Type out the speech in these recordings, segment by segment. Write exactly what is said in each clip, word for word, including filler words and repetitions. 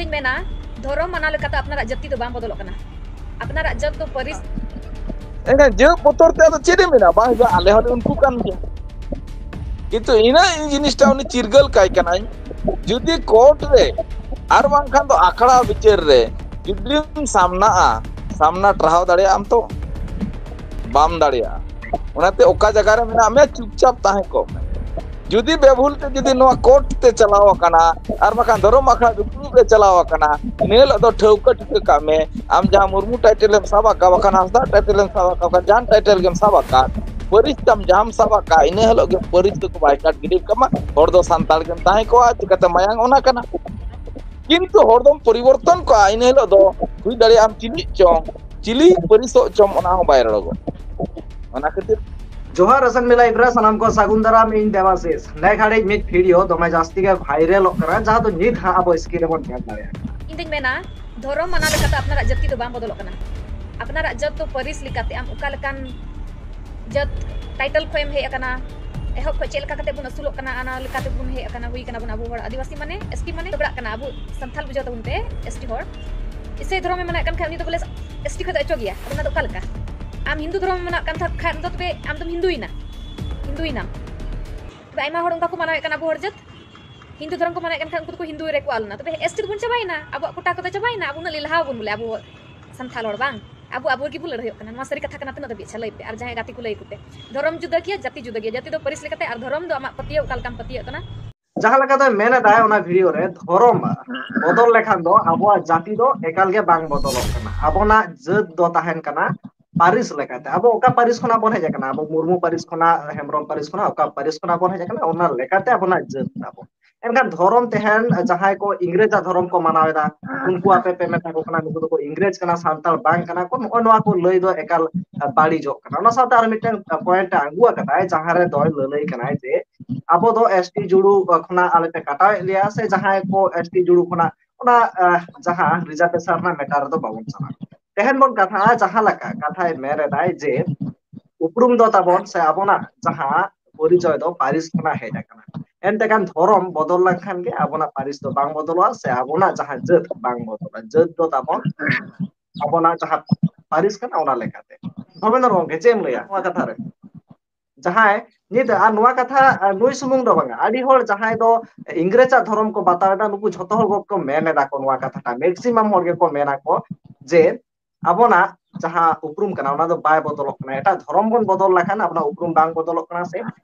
ᱤᱧ ᱢᱮᱱᱟ, ᱫᱷᱚᱨᱚᱢ ᱢᱟᱱᱟᱣ ᱞᱮᱠᱟᱛᱮ ᱟᱯᱱᱟᱨᱟᱜ ᱡᱟᱹᱛᱤ ᱫᱚ ᱵᱟᱝ ᱵᱚᱫᱚᱞᱚᱜ ᱠᱟᱱᱟ᱾ ᱟᱯᱱᱟᱨᱟᱜ ᱡᱟᱹᱛ ᱫᱚ ᱯᱟᱹᱨᱤᱥ ᱮᱱᱠᱷᱟᱱ ᱡᱟᱹᱛ ᱵᱚᱛᱚᱨ ᱛᱮ ᱟᱫᱚ ᱪᱮᱫ ᱮᱢ ᱢᱮᱱᱟ? ᱵᱟᱝ ᱦᱩᱭᱩᱜᱼᱟ, ᱟᱞᱮ ᱦᱚᱸ ᱩᱱᱠᱩ ᱠᱟᱱ ᱜᱮᱭᱟ᱾ ᱠᱤᱱᱛᱩ ᱤᱱᱟᱹ ᱡᱤᱱᱤᱥᱴᱟ ᱩᱱᱤ ᱪᱤᱨᱜᱟᱹᱞ ᱠᱟᱭ ᱠᱟᱱᱟᱧ᱾ ᱡᱩᱫᱤ ᱠᱳᱨᱴ ᱨᱮ ᱟᱨ ᱵᱟᱝᱠᱷᱟᱱ ᱫᱚ ᱟᱠᱷᱲᱟ ᱵᱤᱪᱟᱹᱨ ᱨᱮ ᱡᱩᱫᱤᱢ ᱥᱟᱢᱱᱟᱜᱼᱟ, ᱥᱟᱢᱱᱟ ᱴᱟᱨᱦᱟᱣ ᱫᱟᱲᱮᱭᱟᱜ ᱟᱢ ᱛᱚ? ᱵᱟᱢ ᱫᱟᱲᱮᱭᱟᱜᱼᱟ᱾ ᱚᱱᱟᱛᱮ ᱚᱠᱟ ᱡᱟᱭᱜᱟ ᱨᱮ ᱢᱮᱱᱟᱜ ᱢᱮᱭᱟ, ᱪᱩᱯᱪᱟᱯ ᱛᱟᱦᱮᱸ ᱠᱚᱜ ᱢᱮ᱾ ᱡᱩᱫᱤ ᱵᱮᱵᱷᱩᱞ ᱛᱮ ᱡᱩᱫᱤ ᱱᱚᱣᱟ ᱠᱳᱨᱴ ᱛᱮ ᱪᱟᱞᱟᱣ ᱟᱠᱟᱱᱟ ᱟᱨ ᱵᱟᱠᱷᱟᱱ ᱫᱷᱚᱨᱚᱢ ᱟᱠᱷᱲᱟ ᱫᱩᱯᱲᱩᱵ ᱨᱮ ᱪᱟᱞᱟᱣ ᱟᱠᱟᱱᱟ, ᱤᱱᱟᱹ ᱦᱤᱞᱳᱜ ᱫᱚ ᱴᱷᱟᱹᱣᱠᱟᱹ ᱴᱷᱤᱠᱟᱹ ᱠᱟᱜ ᱢᱮ, ᱟᱢ ᱡᱟᱦᱟᱸ ᱢᱩᱨᱢᱩ ᱴᱟᱭᱴᱮᱞ ᱮᱢ ᱥᱟᱵ ᱟᱠᱟᱫ, ᱵᱟᱠᱷᱟᱱ ᱦᱟᱸᱥᱫᱟ ᱴᱟᱭᱴᱮᱞ ᱮᱢ ᱥᱟᱵ ᱟᱠᱟᱫ, ᱵᱟᱠᱷᱟᱱ ᱡᱟᱦᱟᱱ ᱴᱟᱭᱴᱮᱞ ᱜᱮᱢ ᱥᱟᱵ ᱟᱠᱟᱫ, ᱯᱟᱹᱨᱤᱥ ᱛᱟᱢ ᱡᱟᱦᱟᱸᱢ ᱥᱟᱵ ᱟᱠᱟᱫ, ᱤᱱᱟᱹ ᱦᱤᱞᱳᱜ ᱜᱮ ᱯᱟᱹᱨᱤᱥ ᱫᱚᱠᱚ ᱵᱟᱭᱠᱟᱴ ᱜᱤᱰᱤ ᱠᱟᱢᱟ᱾ ᱦᱚᱲ ᱫᱚ ᱥᱟᱱᱛᱟᱲ ᱜᱮᱢ ᱛᱟᱦᱮᱸ ᱠᱚᱜᱼᱟ, ᱪᱤᱠᱟᱹᱛᱮ ᱢᱟᱭᱟᱝ ᱚᱱᱟ ᱠᱟᱱᱟ᱾ ᱠᱤᱱᱛᱩ ᱦᱚᱲ ᱫᱚᱢ ᱯᱚᱨᱤᱵᱚᱨᱛᱚᱱ ᱠᱚᱜᱼᱟ, ᱤᱱᱟᱹ ᱦᱤᱞᱳᱜ ᱫᱚ ᱦᱩᱭ ᱫᱟᱲᱮᱭᱟᱜᱼᱟ ᱟᱢ ᱪᱤᱞᱤ ᱪᱚᱝ, ᱪᱤᱞᱤ ᱯᱟᱹᱨᱤᱥᱚᱜ ᱪᱚᱝ, ᱚᱱᱟ ᱦᱚᱸ ᱵᱟᱭ ᱨᱚᱲᱚᱜᱚᱜ᱾ ᱚᱱᱟ ᱠᱷᱟᱹᱛᱤᱨ ᱡᱚᱦᱟᱨ ᱨᱮᱥᱮᱱ ᱢᱮᱞᱟ ᱤᱵᱨᱟ ᱥᱟᱱᱟᱢ ᱠᱚ ᱥᱟᱹᱜᱩᱱ ᱫᱟᱨᱟᱢ᱾ ᱤᱧ ᱫᱮᱵᱟᱥᱤᱥ᱾ ᱱᱮ ᱜᱷᱟᱹᱲᱤᱡ ᱢᱤᱫ ᱵᱷᱤᱰᱤᱭᱳ ᱫᱚᱢᱮ ᱡᱟᱹᱥᱛᱤ ᱜᱮ ᱵᱷᱟᱭᱨᱟᱞᱚᱜ ᱠᱟᱱᱟ, ᱡᱟᱦᱟᱸ ᱫᱚ ᱱᱤᱛ ᱦᱟᱸᱜ ᱟᱵᱚ ᱥᱠᱨᱤᱱ ᱨᱮᱵᱚᱱ ᱧᱮᱞ ᱫᱟᱲᱮᱭᱟᱜ ᱠᱟᱱᱟ᱾ ᱤᱧ ᱫᱩᱧ ᱢᱮᱱᱟ, ᱫᱷᱚᱨᱚᱢ ᱢᱟᱱᱟᱣ ᱞᱮᱠᱟᱛᱮ ᱟᱯᱱᱟᱨᱟᱜ ᱡᱟᱹᱛᱤ ᱫᱚ ᱵᱟᱝ ᱵᱚᱫᱚᱞᱚᱜ ᱠᱟᱱᱟ᱾ ᱟᱯᱱᱟᱨᱟᱜ ᱡᱟᱹᱛ ᱫᱚ ᱯᱟᱹᱨᱤᱥ ᱞᱮᱠᱟᱛᱮ ᱟᱢ ᱚᱠᱟ ᱞᱮᱠᱟᱱ ᱡᱟᱹᱛ ᱴᱟᱭᱴᱮᱞ ᱠᱷᱚᱱ ᱮᱢ ᱦᱮᱡ ᱟᱠᱟᱱᱟ, ᱮᱦᱚᱵ ᱠᱷᱚᱱ ᱪᱮᱫ ᱞᱮᱠᱟ ᱠᱟᱛᱮ ᱵᱚᱱ ᱟᱹᱥᱩᱞᱚᱜ ᱠᱟᱱᱟ, ᱚᱱᱟ ᱞᱮᱠᱟᱛᱮ ᱵᱚᱱ ᱦᱮᱡ ᱟᱠᱟᱱᱟ, ᱦᱩᱭ ᱠᱟᱱᱟ ᱵᱚᱱ ᱟᱵᱚ ᱦᱚᱲ ᱟᱹᱫᱤᱵᱟᱹᱥᱤ ᱢᱟᱱᱮ ᱮᱥᱴᱤ ᱢᱟᱱᱮ ᱡᱷᱚᱜᱽᱲᱟᱜ ᱠᱟᱱᱟ ᱟᱵᱚ ᱥᱟᱱᱛᱟᱞ ᱵᱩᱡᱷᱟᱹᱣ ᱛᱟᱵᱚᱱ ᱯᱮ, ᱮᱥᱴᱤ ᱦᱚᱲ᱾ ᱤᱥᱟᱹᱭ ᱫᱷᱚᱨᱚᱢᱮ ᱢᱟᱱᱟᱣᱮᱫ ᱠᱟᱱ ᱠᱷᱟᱱ ᱩᱱᱤ ᱫᱚ ᱵᱚᱞᱮ ᱮᱥᱴᱤ ᱠᱷᱚᱱ ᱫᱚ ᱚᱪᱚᱜ ᱜᱮᱭᱟ᱾ ᱟᱫᱚ ᱚᱱᱟ ᱫᱚ ᱚᱠᱟ ᱞᱮᱠᱟ? ᱟᱢ ᱦᱤᱱᱫᱩ ᱫᱷᱚᱨᱚᱢᱮᱢ ᱢᱟᱱᱟᱣᱮᱫ ᱠᱟᱱ ᱠᱷᱟᱱ ᱫᱚ ᱛᱚᱵᱮ ᱟᱢ ᱫᱚᱢ ᱦᱤᱱᱫᱩᱭᱮᱱᱟ, ᱦᱤᱱᱫᱩᱭᱮᱱᱟᱢ᱾ ᱛᱚᱵᱮ ᱟᱭᱢᱟ ᱦᱚᱲ ᱚᱱᱠᱟ ᱠᱚ ᱢᱟᱱᱟᱣᱮᱫ ᱠᱟᱱᱟ ᱟᱵᱚ ᱦᱚᱲ ᱡᱟᱹᱛ, ᱦᱤᱱᱫᱩ ᱫᱷᱚᱨᱚᱢ ᱠᱚ ᱢᱟᱱᱟᱣᱮᱫ ᱠᱟᱱ ᱠᱷᱟᱱ ᱩᱱᱠᱩ ᱫᱚᱠᱚ ᱦᱤᱱᱫᱩ ᱨᱮᱠᱚ ᱟᱞ ᱮᱱᱟ᱾ ᱛᱚᱵᱮ ᱮᱥᱴᱤ ᱫᱚᱵᱚᱱ ᱪᱟᱵᱟᱭᱮᱱᱟ, ᱟᱵᱚᱣᱟᱜ ᱠᱳᱴᱟ ᱠᱚᱫᱚ ᱪᱟᱵᱟᱭᱮᱱᱟ, ᱟᱵᱚ ᱩᱱᱟᱹᱜ ᱞᱮᱞᱦᱟ ᱵᱚᱱ ᱵᱚᱞᱮ ᱟᱵᱚ ᱥᱟᱱᱛᱟᱲ ᱦᱚᱲ ᱵᱟᱝ, ᱟᱵᱚ ᱟᱵᱚ ᱜᱮᱵᱚᱱ ᱞᱟᱹᱲᱦᱟᱹᱭᱚᱜ ᱠᱟᱱᱟ᱾ ᱱᱚᱣᱟ ᱥᱟᱹᱨᱤ ᱠᱟᱛᱷᱟ ᱠᱟᱱᱟ, ᱛᱤᱱᱟᱹᱜ ᱫᱷᱟᱹᱵᱤᱡ? ᱟᱪᱪᱷᱟ, ᱞᱟᱹᱭ ᱯᱮ᱾ ᱟᱨ ᱡᱟᱦᱟᱸᱭ ᱜᱟᱛᱮ ᱠᱚ ᱞᱟᱹᱭ ᱟᱠᱚ ᱯᱮ, ᱫᱷᱚᱨᱚᱢ ᱡᱩᱫᱟᱹ ᱜᱮᱭᱟ, ᱡᱟᱹᱛᱤ ᱡᱩᱫᱟᱹ ᱜᱮᱭᱟ, ᱡᱟᱹᱛᱤ ᱫᱚ ᱯᱟᱹᱨᱤᱥ ᱞᱮᱠᱟᱛᱮ ᱟᱨ ᱫᱷᱚᱨᱚᱢ ᱫᱚ ᱟᱢᱟᱜ ᱯᱟᱹᱛᱭᱟᱹᱣ ᱚᱠᱟ ᱞᱮᱠᱟᱢ ᱯᱟᱹᱛᱭᱟᱹᱜ ᱠᱟᱱᱟ᱾ ᱡᱟᱦᱟᱸ ᱞᱮᱠᱟ ᱫᱚᱭ ᱢᱮᱱ ᱮᱫᱟᱭ ᱚᱱᱟ ᱵᱷᱤᱰᱤᱭᱳ ᱨᱮ, ᱫᱷᱚᱨᱚᱢ ᱵᱚᱫᱚᱞ ᱞᱮᱠᱷᱟᱱ ᱫᱚ ᱟᱵᱚᱣᱟᱜ ᱡᱟᱹᱛᱤ ᱫᱚ ᱮᱠᱟᱞ ᱜᱮ ᱵᱟᱝ ᱵᱚᱫᱚᱞᱚᱜ ᱠᱟᱱᱟ᱾ ᱟᱵᱚᱱᱟᱜ ᱡᱟᱹᱛ ᱫᱚ ᱛᱟᱦᱮᱱ ᱠᱟᱱᱟ ᱯᱟᱹᱨᱤᱥ ᱞᱮᱠᱟᱛᱮ᱾ ᱟᱵᱚ ᱚᱠᱟ ᱯᱟᱹᱨᱤᱥ ᱠᱷᱚᱱᱟᱜ ᱵᱚᱱ ᱦᱮᱡ ᱟᱠᱟᱱᱟ? ᱟᱵᱚ ᱢᱩᱨᱢᱩ ᱯᱟᱹᱨᱤᱥ ᱠᱷᱚᱱᱟᱜ, ᱦᱮᱢᱵᱨᱚᱢ ᱯᱟᱹᱨᱤᱥ ᱠᱷᱚᱱᱟᱜ, ᱚᱠᱟ ᱯᱟᱹᱨᱤᱥ ᱠᱷᱚᱱᱟᱜ ᱵᱚᱱ ᱦᱮᱡ ᱟᱠᱟᱱᱟ, ᱚᱱᱟ ᱞᱮᱠᱟᱛᱮ ᱟᱵᱚᱱᱟᱜ ᱡᱟᱹᱛ ᱛᱟᱵᱚᱱ᱾ ᱮᱱᱠᱷᱟᱱ ᱫᱷᱚᱨᱚᱢ ᱛᱮᱦᱮᱱ ᱡᱟᱦᱟᱸᱭ ᱠᱚ ᱤᱝᱨᱮᱡᱟᱜ ᱫᱷᱚᱨᱚᱢ ᱠᱚ ᱢᱟᱱᱟᱣ ᱮᱫᱟ, ᱩᱱᱠᱩ ᱟᱯᱮ ᱯᱮ ᱢᱮᱛᱟ ᱠᱚ ᱠᱟᱱᱟ ᱱᱩᱠᱩ ᱫᱚᱠᱚ ᱤᱝᱨᱮᱡᱽ ᱠᱟᱱᱟ, ᱥᱟᱱᱛᱟᱲ ᱵᱟᱝ ᱠᱟᱱᱟ ᱠᱚ, ᱱᱚᱜᱼᱚᱭ ᱱᱚᱣᱟ ᱠᱚ ᱞᱟᱹᱭ ᱫᱚ ᱮᱠᱟᱞ ᱵᱟᱹᱲᱤᱡᱚᱜ ᱠᱟᱱᱟ᱾ ᱚᱱᱟ ᱥᱟᱶᱛᱮ ᱟᱨ ᱢᱤᱫᱴᱟᱝ ᱯᱚᱭᱮᱱᱴ ᱟᱹᱜᱩ ᱟᱠᱟᱫᱟᱭ, ᱡᱟᱦᱟᱸ ᱨᱮ ᱫᱚᱭ ᱞᱟᱹᱞᱟᱹᱭ ᱠᱟᱱᱟᱭ ᱡᱮ ᱟᱵᱚ ᱫᱚ ᱮᱥᱴᱤ ᱡᱩᱲᱩ ᱠᱷᱚᱱᱟᱜ ᱟᱞᱮ ᱯᱮ ᱠᱟᱴᱟᱣᱮᱫ ᱞᱮᱭᱟ, ᱥᱮ ᱡᱟᱦᱟᱸᱭ ᱠᱚ ᱮᱥᱴᱤ ᱡᱩᱲᱩ ᱠᱷᱚᱱᱟᱜ ᱚᱱᱟ, ᱟᱦ, ᱡᱟᱦᱟᱸ ᱨᱤᱡᱟᱨᱵᱷᱮᱥᱚᱱ ᱨᱮᱱᱟᱜ ᱢᱮᱴᱟᱨ ᱨᱮᱫᱚ ᱵᱟᱵᱚᱱ ᱪᱟᱞᱟᱜᱼᱟ᱾ ᱛᱮᱦᱮᱧ ᱵᱚᱱ ᱠᱟᱛᱷᱟᱜᱼᱟ ᱡᱟᱦᱟᱸ ᱞᱮᱠᱟ ᱠᱟᱛᱷᱟᱭ ᱢᱮᱱ ᱮᱫᱟᱭ ᱡᱮ ᱩᱯᱨᱩᱢ ᱫᱚ ᱛᱟᱵᱚᱱ ᱥᱮ ᱟᱵᱚᱱᱟᱜ ᱡᱟᱦᱟᱸ ᱯᱚᱨᱤᱪᱚᱭ ᱫᱚ ᱯᱟᱹᱨᱤᱥ ᱠᱷᱚᱱᱟᱜ ᱦᱮᱡ ᱟᱠᱟᱱᱟ᱾ ᱮᱱᱛᱮ ᱠᱷᱟᱱ ᱫᱷᱚᱨᱚᱢ ᱵᱚᱫᱚᱞ ᱞᱮᱱᱠᱷᱟᱱ ᱜᱮ ᱟᱵᱚᱱᱟᱜ ᱯᱟᱹᱨᱤᱥ ᱫᱚ ᱵᱟᱝ ᱵᱚᱫᱚᱞᱚᱜᱼᱟ, ᱥᱮ ᱟᱵᱚᱱᱟᱜ ᱡᱟᱦᱟᱸ ᱡᱟᱹᱛ ᱵᱟᱝ ᱵᱚᱫᱚᱞᱚᱜᱼᱟ᱾ ᱡᱟᱹᱛ ᱫᱚ ᱛᱟᱵᱚᱱ ᱟᱵᱚᱱᱟᱜ ᱡᱟᱦᱟᱸ ᱯᱟᱹᱨᱤᱥ ᱠᱟᱱᱟ, ᱚᱱᱟ ᱞᱮᱠᱟᱛᱮ᱾ ᱫᱷᱚᱨᱢᱮᱱᱫᱨᱚ ᱜᱚᱢᱠᱮ, ᱪᱮᱫ ᱮᱢ ᱞᱟᱹᱭᱟ ᱱᱚᱣᱟ ᱠᱟᱛᱷᱟ ᱨᱮ? ᱡᱟᱦᱟᱸᱭ ᱱᱤᱛ, ᱟᱨ ᱱᱚᱣᱟ ᱠᱟᱛᱷᱟ, ᱟᱨ ᱱᱩᱭ ᱥᱩᱢᱩᱝ ᱫᱚ ᱵᱟᱝᱟ, ᱟᱹᱰᱤ ᱦᱚᱲ ᱡᱟᱦᱟᱸᱭ ᱫᱚ ᱤᱝᱨᱮᱡᱽ ᱟᱜ ᱫᱷᱚᱨᱚᱢ ᱠᱚ ᱵᱟᱛᱟᱣ ᱮᱫᱟ, ᱱᱩᱠᱩ ᱡᱷᱚᱛᱚ ᱦᱚᱲ ᱜᱚᱢᱠᱮ ᱠᱚ ᱢᱮᱱ ᱮᱫᱟ ᱠᱚ ᱱᱚᱣᱟ ᱠᱟᱛᱷᱟᱴᱟ, ᱢᱮᱠᱥᱤᱢᱟᱢ ᱦᱚᱲ ᱜᱮᱠᱚ ᱢᱮᱱᱟ ᱠᱚ ᱡᱮ ᱟᱵᱚᱱᱟᱜ ᱡᱟᱦᱟᱸ ᱩᱯᱨᱩᱢ ᱠᱟᱱᱟ, ᱚᱱᱟ ᱫᱚ ᱵᱟᱭ ᱵᱚᱫᱚᱞᱚᱜ ᱠᱟᱱᱟ᱾ ᱮᱴᱟᱜ ᱫᱷᱚᱨᱚᱢ ᱵᱚᱱ ᱵᱚᱫᱚᱞ ᱞᱮᱠᱷᱟᱱ ᱟᱵᱚᱱᱟᱜ ᱩᱯᱨᱩᱢ ᱵᱟᱝ ᱵᱚᱫᱚᱞᱚᱜ ᱠᱟᱱᱟ, ᱥᱮ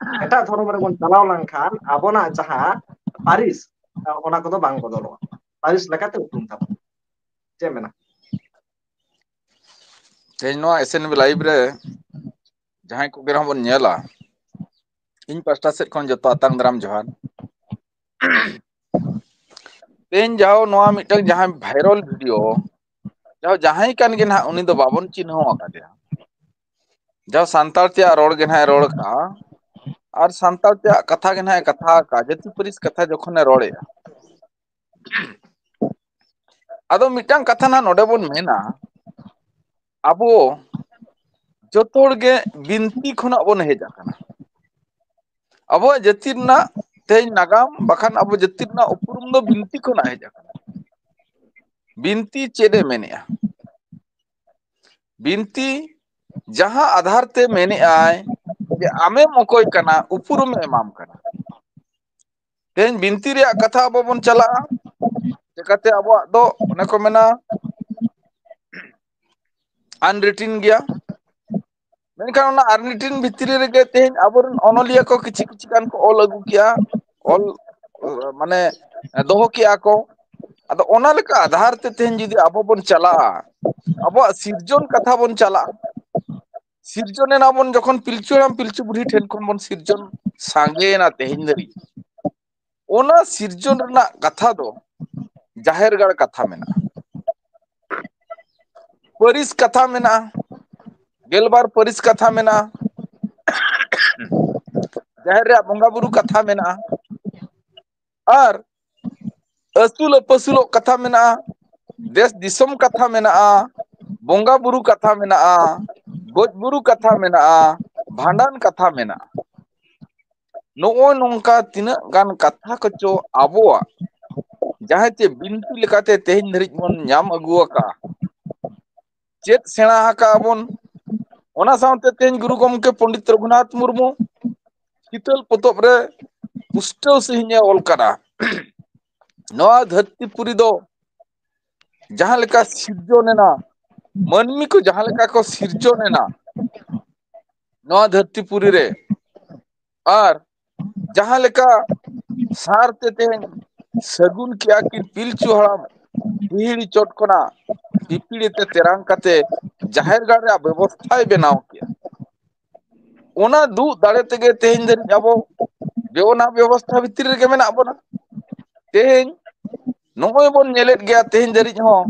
ᱮᱴᱟᱜ ᱫᱷᱚᱨᱚᱢ ᱨᱮᱵᱚᱱ ᱪᱟᱞᱟᱣ ᱞᱮᱱᱠᱷᱟᱱ ᱟᱵᱚᱱᱟᱜ ᱡᱟᱦᱟᱸ ᱯᱟᱹᱨᱤᱥ, ᱚᱱᱟ ᱠᱚᱫᱚ ᱵᱟᱝ ᱵᱚᱫᱚᱞᱚᱜᱼᱟ᱾ ᱯᱟᱹᱨᱤᱥ ᱞᱮᱠᱟᱛᱮ ᱩᱯᱨᱩᱢ ᱛᱟᱵᱚᱱ᱾ ᱪᱮᱫ ᱢᱮᱱᱟ? ᱛᱮᱦᱮᱧ ᱱᱚᱣᱟ ᱮᱥ ᱮᱱ ᱵᱤ ᱞᱟᱭᱤᱵᱷ ᱨᱮ ᱡᱟᱦᱟᱸᱭ ᱠᱚᱜᱮ ᱨᱮᱦᱚᱸ ᱵᱚᱱ ᱧᱮᱞᱟ, ᱤᱧ ᱯᱟᱥᱴᱟ ᱥᱮᱫ ᱠᱷᱚᱱ ᱡᱚᱛᱚ ᱟᱛᱟᱝ ᱫᱟᱨᱟᱢ ᱡᱚᱦᱟᱨ᱾ ᱛᱮᱦᱮᱧ ᱡᱟᱦᱟᱸ ᱱᱚᱣᱟ ᱢᱤᱫᱴᱟᱝ ᱡᱟᱦᱟᱸ ᱵᱷᱟᱭᱨᱟᱞ ᱵᱷᱤᱰᱤᱭᱳ, ᱡᱟᱦᱟᱸ ᱡᱟᱦᱟᱸᱭ ᱠᱟᱱ ᱜᱮ ᱱᱟᱦᱟᱜ, ᱩᱱᱤ ᱫᱚ ᱵᱟᱵᱚᱱ ᱪᱤᱱᱦᱟᱹᱣ ᱟᱠᱟᱫᱮᱭᱟ᱾ ᱡᱟᱦᱟᱸ ᱥᱟᱱᱛᱟᱲ ᱛᱮᱭᱟᱜ ᱨᱚᱲ ᱜᱮ ᱱᱟᱦᱟᱜ ᱮ ᱨᱚᱲ ᱠᱟᱜᱼᱟ, ᱟᱨ ᱥᱟᱱᱛᱟᱲ ᱛᱮᱭᱟᱜ ᱠᱟᱛᱷᱟ ᱜᱮ ᱱᱟᱦᱟᱜ ᱮ ᱠᱟᱛᱷᱟ ᱟᱠᱟᱫᱼᱟ, ᱡᱟᱹᱛᱤ ᱯᱟᱹᱨᱤᱥ ᱠᱟᱛᱷᱟ ᱡᱚᱠᱷᱚᱱᱮ ᱨᱚᱲᱮᱜᱼᱟ᱾ ᱟᱫᱚ ᱢᱤᱫᱴᱟᱝ ᱠᱟᱛᱷᱟ ᱱᱟᱦᱟᱜ ᱱᱚᱰᱮ ᱵᱚᱱ ᱢᱮᱱᱟ, ᱟᱵᱚ ᱡᱚᱛᱚ ᱦᱚᱲ ᱜᱮ ᱵᱤᱱᱛᱤ ᱠᱷᱚᱱᱟᱜ ᱵᱚᱱ ᱦᱮᱡ ᱟᱠᱟᱱᱟ᱾ ᱟᱵᱚᱣᱟᱜ ᱡᱟᱹᱛᱤ ᱨᱮᱱᱟᱜ ᱛᱮᱦᱮᱧ ᱱᱟᱜᱟᱢ, ᱵᱟᱠᱷᱟᱱ ᱟᱵᱚ ᱡᱟᱹᱛᱤ ᱨᱮᱱᱟᱜ ᱩᱯᱨᱩᱢ ᱫᱚ ᱵᱤᱱᱛᱤ ᱠᱷᱚᱱᱟᱜ ᱦᱮᱡ ᱟᱠᱟᱱᱟ᱾ ᱵᱤᱱᱛᱤ ᱪᱮᱫ ᱮ ᱢᱮᱱᱮᱜᱼᱟ? ᱵᱤᱱᱛᱤ ᱡᱟᱦᱟᱸ ᱟᱫᱷᱟᱨ ᱛᱮ ᱢᱮᱱᱮᱜᱼᱟᱭ ᱡᱮ ᱟᱢᱮᱢ ᱚᱠᱚᱭ ᱠᱟᱱᱟ, ᱩᱯᱨᱩᱢᱮ ᱮᱢᱟᱢ ᱠᱟᱱᱟ᱾ ᱛᱮᱦᱮᱧ ᱵᱤᱱᱛᱤ ᱨᱮᱭᱟᱜ ᱠᱟᱛᱷᱟ ᱟᱵᱚ ᱵᱚᱱ ᱪᱟᱞᱟᱜᱼᱟ, ᱪᱮᱠᱟᱛᱮ ᱟᱵᱚᱣᱟᱜ ᱫᱚ ᱚᱱᱮ ᱠᱚ ᱢᱮᱱᱟ unwritten ᱜᱮᱭᱟ᱾ ᱢᱮᱱᱠᱷᱟᱱ ᱚᱱᱟ unwritten ᱵᱷᱤᱛᱨᱤ ᱨᱮᱜᱮ ᱛᱮᱦᱮᱧ ᱟᱵᱚᱨᱮᱱ ᱚᱱᱚᱞᱤᱭᱟᱹ ᱠᱚ ᱠᱤᱪᱷᱩ ᱠᱤᱪᱷᱩ ᱜᱟᱱ ᱠᱚ ᱚᱞ ᱟᱹᱜᱩ ᱠᱮᱜᱼᱟ, ᱚᱞ, ᱢᱟᱱᱮ, ᱫᱚᱦᱚ ᱠᱮᱜᱼᱟ ᱠᱚ᱾ ᱟᱫᱚ ᱚᱱᱟ ᱞᱮᱠᱟ ᱟᱫᱷᱟᱨ ᱛᱮ ᱛᱮᱦᱮᱧ ᱡᱩᱫᱤ ᱟᱵᱚ ᱵᱚᱱ ᱪᱟᱞᱟᱜᱼᱟ, ᱟᱵᱚᱣᱟᱜ ᱥᱤᱨᱡᱚᱱ ᱠᱟᱛᱷᱟ ᱵᱚᱱ ᱪᱟᱞᱟᱜᱼᱟ, ᱥᱤᱨᱡᱚᱱ ᱮᱱᱟ ᱵᱚᱱ ᱡᱚᱠᱷᱚᱱ ᱯᱤᱞᱪᱩ ᱦᱟᱲᱟᱢ ᱯᱤᱞᱪᱩ ᱵᱩᱲᱦᱤ ᱴᱷᱮᱱ ᱠᱷᱚᱱ ᱵᱚᱱ ᱥᱤᱨᱡᱚᱱ ᱥᱟᱸᱜᱮᱭᱮᱱᱟ ᱛᱮᱦᱮᱧ ᱫᱷᱟᱹᱨᱤᱡ, ᱚᱱᱟ ᱥᱤᱨᱡᱚᱱ ᱨᱮᱱᱟᱜ ᱠᱟᱛᱷᱟ ᱫᱚ ᱡᱟᱦᱮᱨ ᱜᱟᱲ ᱠᱟᱛᱷᱟ ᱢᱮᱱᱟᱜᱼᱟ, ᱯᱟᱹᱨᱤᱥ ᱠᱟᱛᱷᱟ ᱢᱮᱱᱟᱜᱼᱟ, ᱜᱮᱞᱵᱟᱨ ᱯᱟᱹᱨᱤᱥ ᱠᱟᱛᱷᱟ ᱢᱮᱱᱟᱜᱼᱟ, ᱡᱟᱦᱮᱨ ᱨᱮᱭᱟᱜ ᱵᱚᱸᱜᱟ ᱵᱩᱨᱩ ᱠᱟᱛᱷᱟ ᱢᱮᱱᱟᱜᱼᱟ, ᱟᱨ ᱟᱹᱥᱩᱞ ᱟᱹᱯᱟᱹᱥᱩᱞᱚᱜ ᱠᱟᱛᱷᱟ ᱢᱮᱱᱟᱜᱼᱟ, ᱫᱮᱥ ᱫᱤᱥᱚᱢ ᱠᱟᱛᱷᱟ ᱢᱮᱱᱟᱜᱼᱟ, ᱵᱚᱸᱜᱟ ᱵᱩᱨᱩ ᱠᱟᱛᱷᱟ ᱢᱮᱱᱟᱜᱼᱟ, ᱜᱚᱡ ᱵᱩᱨᱩ ᱠᱟᱛᱷᱟ ᱢᱮᱱᱟᱜᱼᱟ, ᱵᱷᱟᱸᱰᱟᱱ ᱠᱟᱛᱷᱟ ᱢᱮᱱᱟᱜᱼᱟ᱾ ᱱᱚᱜᱼᱚᱭ ᱱᱚᱝᱠᱟ ᱛᱤᱱᱟᱹᱜ ᱜᱟᱱ ᱠᱟᱛᱷᱟ ᱠᱚᱪᱚ ᱟᱵᱚᱣᱟᱜ ᱡᱟᱦᱟᱸ ᱪᱮ ᱵᱤᱱᱛᱤ ᱞᱮᱠᱟᱛᱮ ᱛᱮᱦᱮᱧ ᱫᱷᱟᱹᱨᱤᱡ ᱵᱚᱱ ᱧᱟᱢ ᱟᱹᱜᱩ ᱟᱠᱟᱫᱼᱟ, ᱪᱮᱫ ᱥᱮᱬᱟ ᱟᱠᱟᱫᱼᱟ ᱵᱚᱱ, ᱚᱱᱟ ᱥᱟᱶᱛᱮ ᱛᱮᱦᱮᱧ ᱜᱩᱨᱩ ᱜᱚᱢᱠᱮ ᱯᱚᱱᱰᱤᱛ ᱨᱚᱜᱷᱩᱱᱟᱛᱷ ᱢᱩᱨᱢᱩ ᱦᱤᱛᱟᱹᱞ ᱯᱚᱛᱚᱵ ᱨᱮ ᱯᱩᱥᱴᱟᱹᱣ ᱥᱟᱺᱦᱤᱡ ᱮ ᱚᱞ ᱠᱟᱫᱟ᱾ ᱱᱚᱣᱟ ᱫᱷᱟᱹᱨᱛᱤ ᱯᱩᱨᱤ ᱫᱚ ᱡᱟᱦᱟᱸ ᱞᱮᱠᱟ ᱥᱤᱨᱡᱚᱱ ᱮᱱᱟ, ᱢᱟᱹᱱᱢᱤ ᱠᱚ ᱡᱟᱦᱟᱸ ᱞᱮᱠᱟ ᱠᱚ ᱥᱤᱨᱡᱚᱱ ᱮᱱᱟ ᱱᱚᱣᱟ ᱫᱷᱟᱹᱨᱛᱤ ᱯᱩᱨᱤ ᱨᱮ, ᱟᱨ ᱡᱟᱦᱟᱸ ᱞᱮᱠᱟ ᱥᱟᱨ ᱛᱮ ᱛᱮᱦᱮᱧ ᱥᱟᱹᱜᱩᱱ ᱠᱮᱜᱼᱟ ᱠᱤᱱ ᱯᱤᱞᱪᱩ ᱦᱟᱲᱟᱢ ᱦᱤᱦᱤᱲᱤ ᱪᱚᱴ ᱠᱷᱚᱱᱟᱜ ᱯᱤᱯᱤᱲᱤ ᱛᱮ ᱛᱮᱨᱟᱝ ᱠᱟᱛᱮ ᱡᱟᱦᱮᱨ ᱜᱟᱲ ᱨᱮᱭᱟᱜ ᱵᱮᱵᱚᱥᱛᱷᱟᱭ ᱵᱮᱱᱟᱣ ᱠᱮᱜᱼᱟ᱾ ᱚᱱᱟ ᱫᱩᱜ ᱫᱟᱲᱮ ᱛᱮᱜᱮ ᱛᱮᱦᱮᱧ ᱫᱷᱟᱹᱨᱤᱡ ᱟᱵᱚ ᱵᱮ-, ᱚᱱᱟ ᱵᱮᱵᱚᱥᱛᱷᱟ ᱵᱷᱤᱛᱤᱨ ᱨᱮᱜᱮ ᱢᱮᱱᱟᱜ ᱵᱚᱱᱟ᱾ ᱛᱮᱦᱮᱧ ᱱᱚᱜᱼᱚᱭ ᱵᱚᱱ ᱧᱮᱞᱮᱫ ᱜᱮᱭᱟ, ᱛᱮᱦᱮᱧ ᱫᱷᱟᱹᱨᱤᱡ ᱦᱚᱸ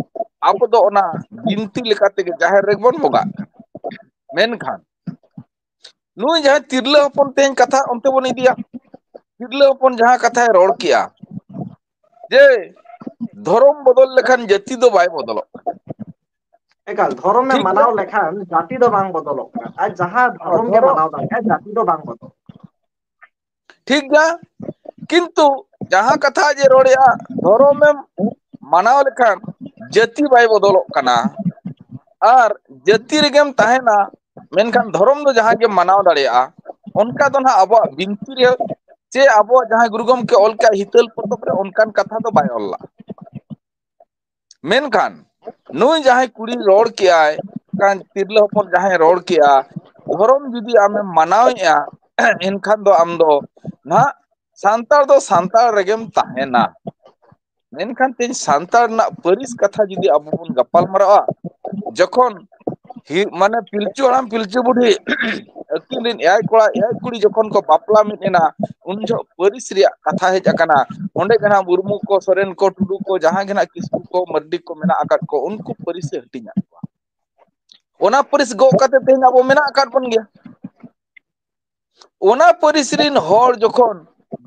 ᱟᱵᱚ ᱫᱚ ᱚᱱᱟ ᱵᱤᱱᱛᱤ ᱞᱮᱠᱟ ᱛᱮᱜᱮ ᱡᱟᱦᱮᱨ ᱨᱮᱜᱮ ᱵᱚᱱ ᱵᱚᱸᱜᱟᱜ ᱠᱟᱱᱟ᱾ ᱢᱮᱱᱠᱷᱟᱱ ᱱᱩᱭ ᱡᱟᱦᱟᱸᱭ ᱛᱤᱨᱞᱟᱹ ᱦᱚᱯᱚᱱ, ᱛᱮᱦᱮᱧ ᱠᱟᱛᱷᱟ ᱚᱱᱛᱮ ᱵᱚᱱ ᱤᱫᱤᱭᱟ, ᱛᱤᱨᱞᱟᱹ ᱦᱚᱯᱚᱱ ᱡᱟᱦᱟᱸ ᱠᱟᱛᱷᱟᱭ ᱨᱚᱲ ᱠᱮᱜᱼᱟ ᱡᱮ ᱫᱷᱚᱨᱚᱢ ᱵᱚᱫᱚᱞ ᱞᱮᱠᱷᱟᱱ ᱡᱟᱹᱛᱤ ᱫᱚ ᱵᱟᱭ ᱵᱚᱫᱚᱞᱚᱜ ᱠᱟᱱᱟ᱾ ᱮᱠᱟᱞ, ᱫᱷᱚᱨᱚᱢᱮᱢ ᱴᱷᱤᱠ ᱢᱟᱱᱟᱣ ᱜᱮᱭᱟ᱾ ᱞᱮᱠᱷᱟᱱ ᱡᱟᱹᱛᱤ ᱫᱚ ᱵᱟᱝ ᱵᱚᱫᱚᱞᱚᱜ ᱠᱟᱱᱟ᱾ ᱟᱨ ᱡᱟᱦᱟᱸ ᱫᱷᱚᱨᱚᱢ ᱜᱮ ᱫᱷᱚᱨᱚᱢ ᱢᱟᱱᱟᱣ ᱫᱟᱲᱮᱭᱟᱜᱼᱟ, ᱡᱟᱹᱛᱤ ᱫᱚ ᱵᱟᱝ ᱵᱚᱫᱚᱞᱚᱜ᱾ ᱴᱷᱤᱠ ᱜᱮᱭᱟ, ᱠᱤᱱᱛᱩ ᱡᱟᱦᱟᱸ ᱠᱟᱛᱷᱟ ᱡᱮ ᱨᱚᱲᱮᱜᱼᱟ, ᱫᱷᱚᱨᱚᱢᱮᱢ ᱢᱟᱱᱟᱣ ᱞᱮᱠᱷᱟᱱ ᱡᱟᱹᱛᱤ ᱵᱟᱭ ᱵᱚᱫᱚᱞᱚᱜ ᱠᱟᱱᱟ, ᱟᱨ ᱡᱟᱹᱛᱤ ᱨᱮᱜᱮᱢ ᱛᱟᱦᱮᱱᱟ, ᱢᱮᱱᱠᱷᱟᱱ ᱫᱷᱚᱨᱚᱢ ᱫᱚ ᱡᱟᱦᱟᱸ ᱜᱮᱢ ᱢᱟᱱᱟᱣ ᱫᱟᱲᱮᱭᱟᱜᱼᱟ᱾ ᱚᱱᱠᱟ ᱫᱚ ᱱᱟᱦᱟᱜ ᱟᱵᱚᱣᱟᱜ ᱵᱤᱱᱛᱤ ᱨᱮ ᱪᱮ ᱟᱵᱚᱣᱟᱜ ᱡᱟᱦᱟᱸ ᱜᱩᱨᱩ ᱜᱚᱢᱠᱮ ᱚᱞ ᱠᱟᱜ ᱦᱤᱛᱟᱹᱞ ᱯᱚᱛᱚᱵ ᱨᱮ ᱚᱱᱠᱟᱱ ᱠᱟᱛᱷᱟ ᱫᱚ ᱵᱟᱭ ᱚᱞ ᱞᱟᱜᱼᱟ᱾ ᱢᱮᱱᱠᱷᱟᱱ ᱱᱩᱭ ᱡᱟᱦᱟᱸᱭ ᱠᱩᱲᱤ ᱨᱚᱲ ᱠᱮᱜᱼᱟᱭ, ᱠᱷᱟᱱ ᱛᱤᱨᱞᱟᱹ ᱦᱚᱯᱚᱱ ᱡᱟᱦᱟᱸᱭ ᱨᱚᱲ ᱠᱮᱜᱼᱟ, ᱫᱷᱚᱨᱚᱢ ᱡᱩᱫᱤ ᱟᱢᱮᱢ ᱢᱟᱱᱟᱣᱮᱜᱼᱟ, ᱮᱱᱠᱷᱟᱱ ᱫᱚ ᱟᱢ ᱫᱚ ᱱᱟᱦᱟᱜ ᱥᱟᱱᱛᱟᱲ ᱫᱚ ᱥᱟᱱᱛᱟᱲ ᱨᱮᱜᱮᱢ ᱛᱟᱦᱮᱱᱟ᱾ ᱢᱮᱱᱠᱷᱟᱱ ᱛᱮᱦᱮᱧ ᱥᱟᱱᱛᱟᱲ ᱨᱮᱱᱟᱜ ᱯᱟᱹᱨᱤᱥ ᱠᱟᱛᱷᱟ ᱡᱩᱫᱤ ᱟᱵᱚ ᱵᱚᱱ ᱜᱟᱯᱟᱞ ᱢᱟᱨᱟᱣᱟ, ᱡᱚᱠᱷᱚᱱ ᱦᱤ-, ᱢᱟᱱᱮ ᱯᱤᱞᱪᱩ ᱦᱟᱲᱟᱢ ᱯᱤᱞᱪᱩ ᱵᱩᱰᱷᱤ ᱟᱹᱠᱤᱱ ᱨᱮᱱ ᱮᱭᱟᱭ ᱠᱚᱲᱟ ᱮᱭᱟᱭ ᱠᱩᱲᱤ ᱡᱚᱠᱷᱚᱱ ᱠᱚ ᱵᱟᱯᱞᱟ ᱢᱤᱫ ᱮᱱᱟ, ᱩᱱ ᱡᱚᱦᱚᱜ ᱯᱟᱹᱨᱤᱥ ᱨᱮᱭᱟᱜ ᱠᱟᱛᱷᱟ ᱦᱮᱡ ᱟᱠᱟᱱᱟ᱾ ᱚᱸᱰᱮ ᱜᱮ ᱱᱟᱦᱟᱜ ᱢᱩᱨᱢᱩ ᱠᱚ, ᱥᱚᱨᱮᱱ ᱠᱚ, ᱴᱩᱰᱩ ᱠᱚ, ᱡᱟᱦᱟᱸ ᱜᱮ ᱱᱟᱦᱟᱜ ᱠᱤᱥᱠᱩ ᱠᱚ, ᱢᱟᱹᱨᱰᱤ ᱠᱚ ᱢᱮᱱᱟᱜ ᱟᱠᱟᱫ ᱠᱚ, ᱩᱱᱠᱩ ᱯᱟᱹᱨᱤᱥ ᱮ ᱦᱟᱹᱴᱤᱧ ᱟᱫ ᱠᱚᱣᱟ᱾ ᱚᱱᱟ ᱯᱟᱹᱨᱤᱥ ᱜᱚᱜ ᱠᱟᱛᱮ ᱛᱮᱦᱮᱧ ᱟᱵᱚ ᱢᱮᱱᱟᱜ ᱟᱠᱟᱫ ᱵᱚᱱ ᱜᱮᱭᱟ᱾ ᱚᱱᱟ ᱯᱟᱹᱨᱤᱥ ᱨᱤᱱ ᱦᱚᱲ ᱡᱚᱠᱷᱚᱱ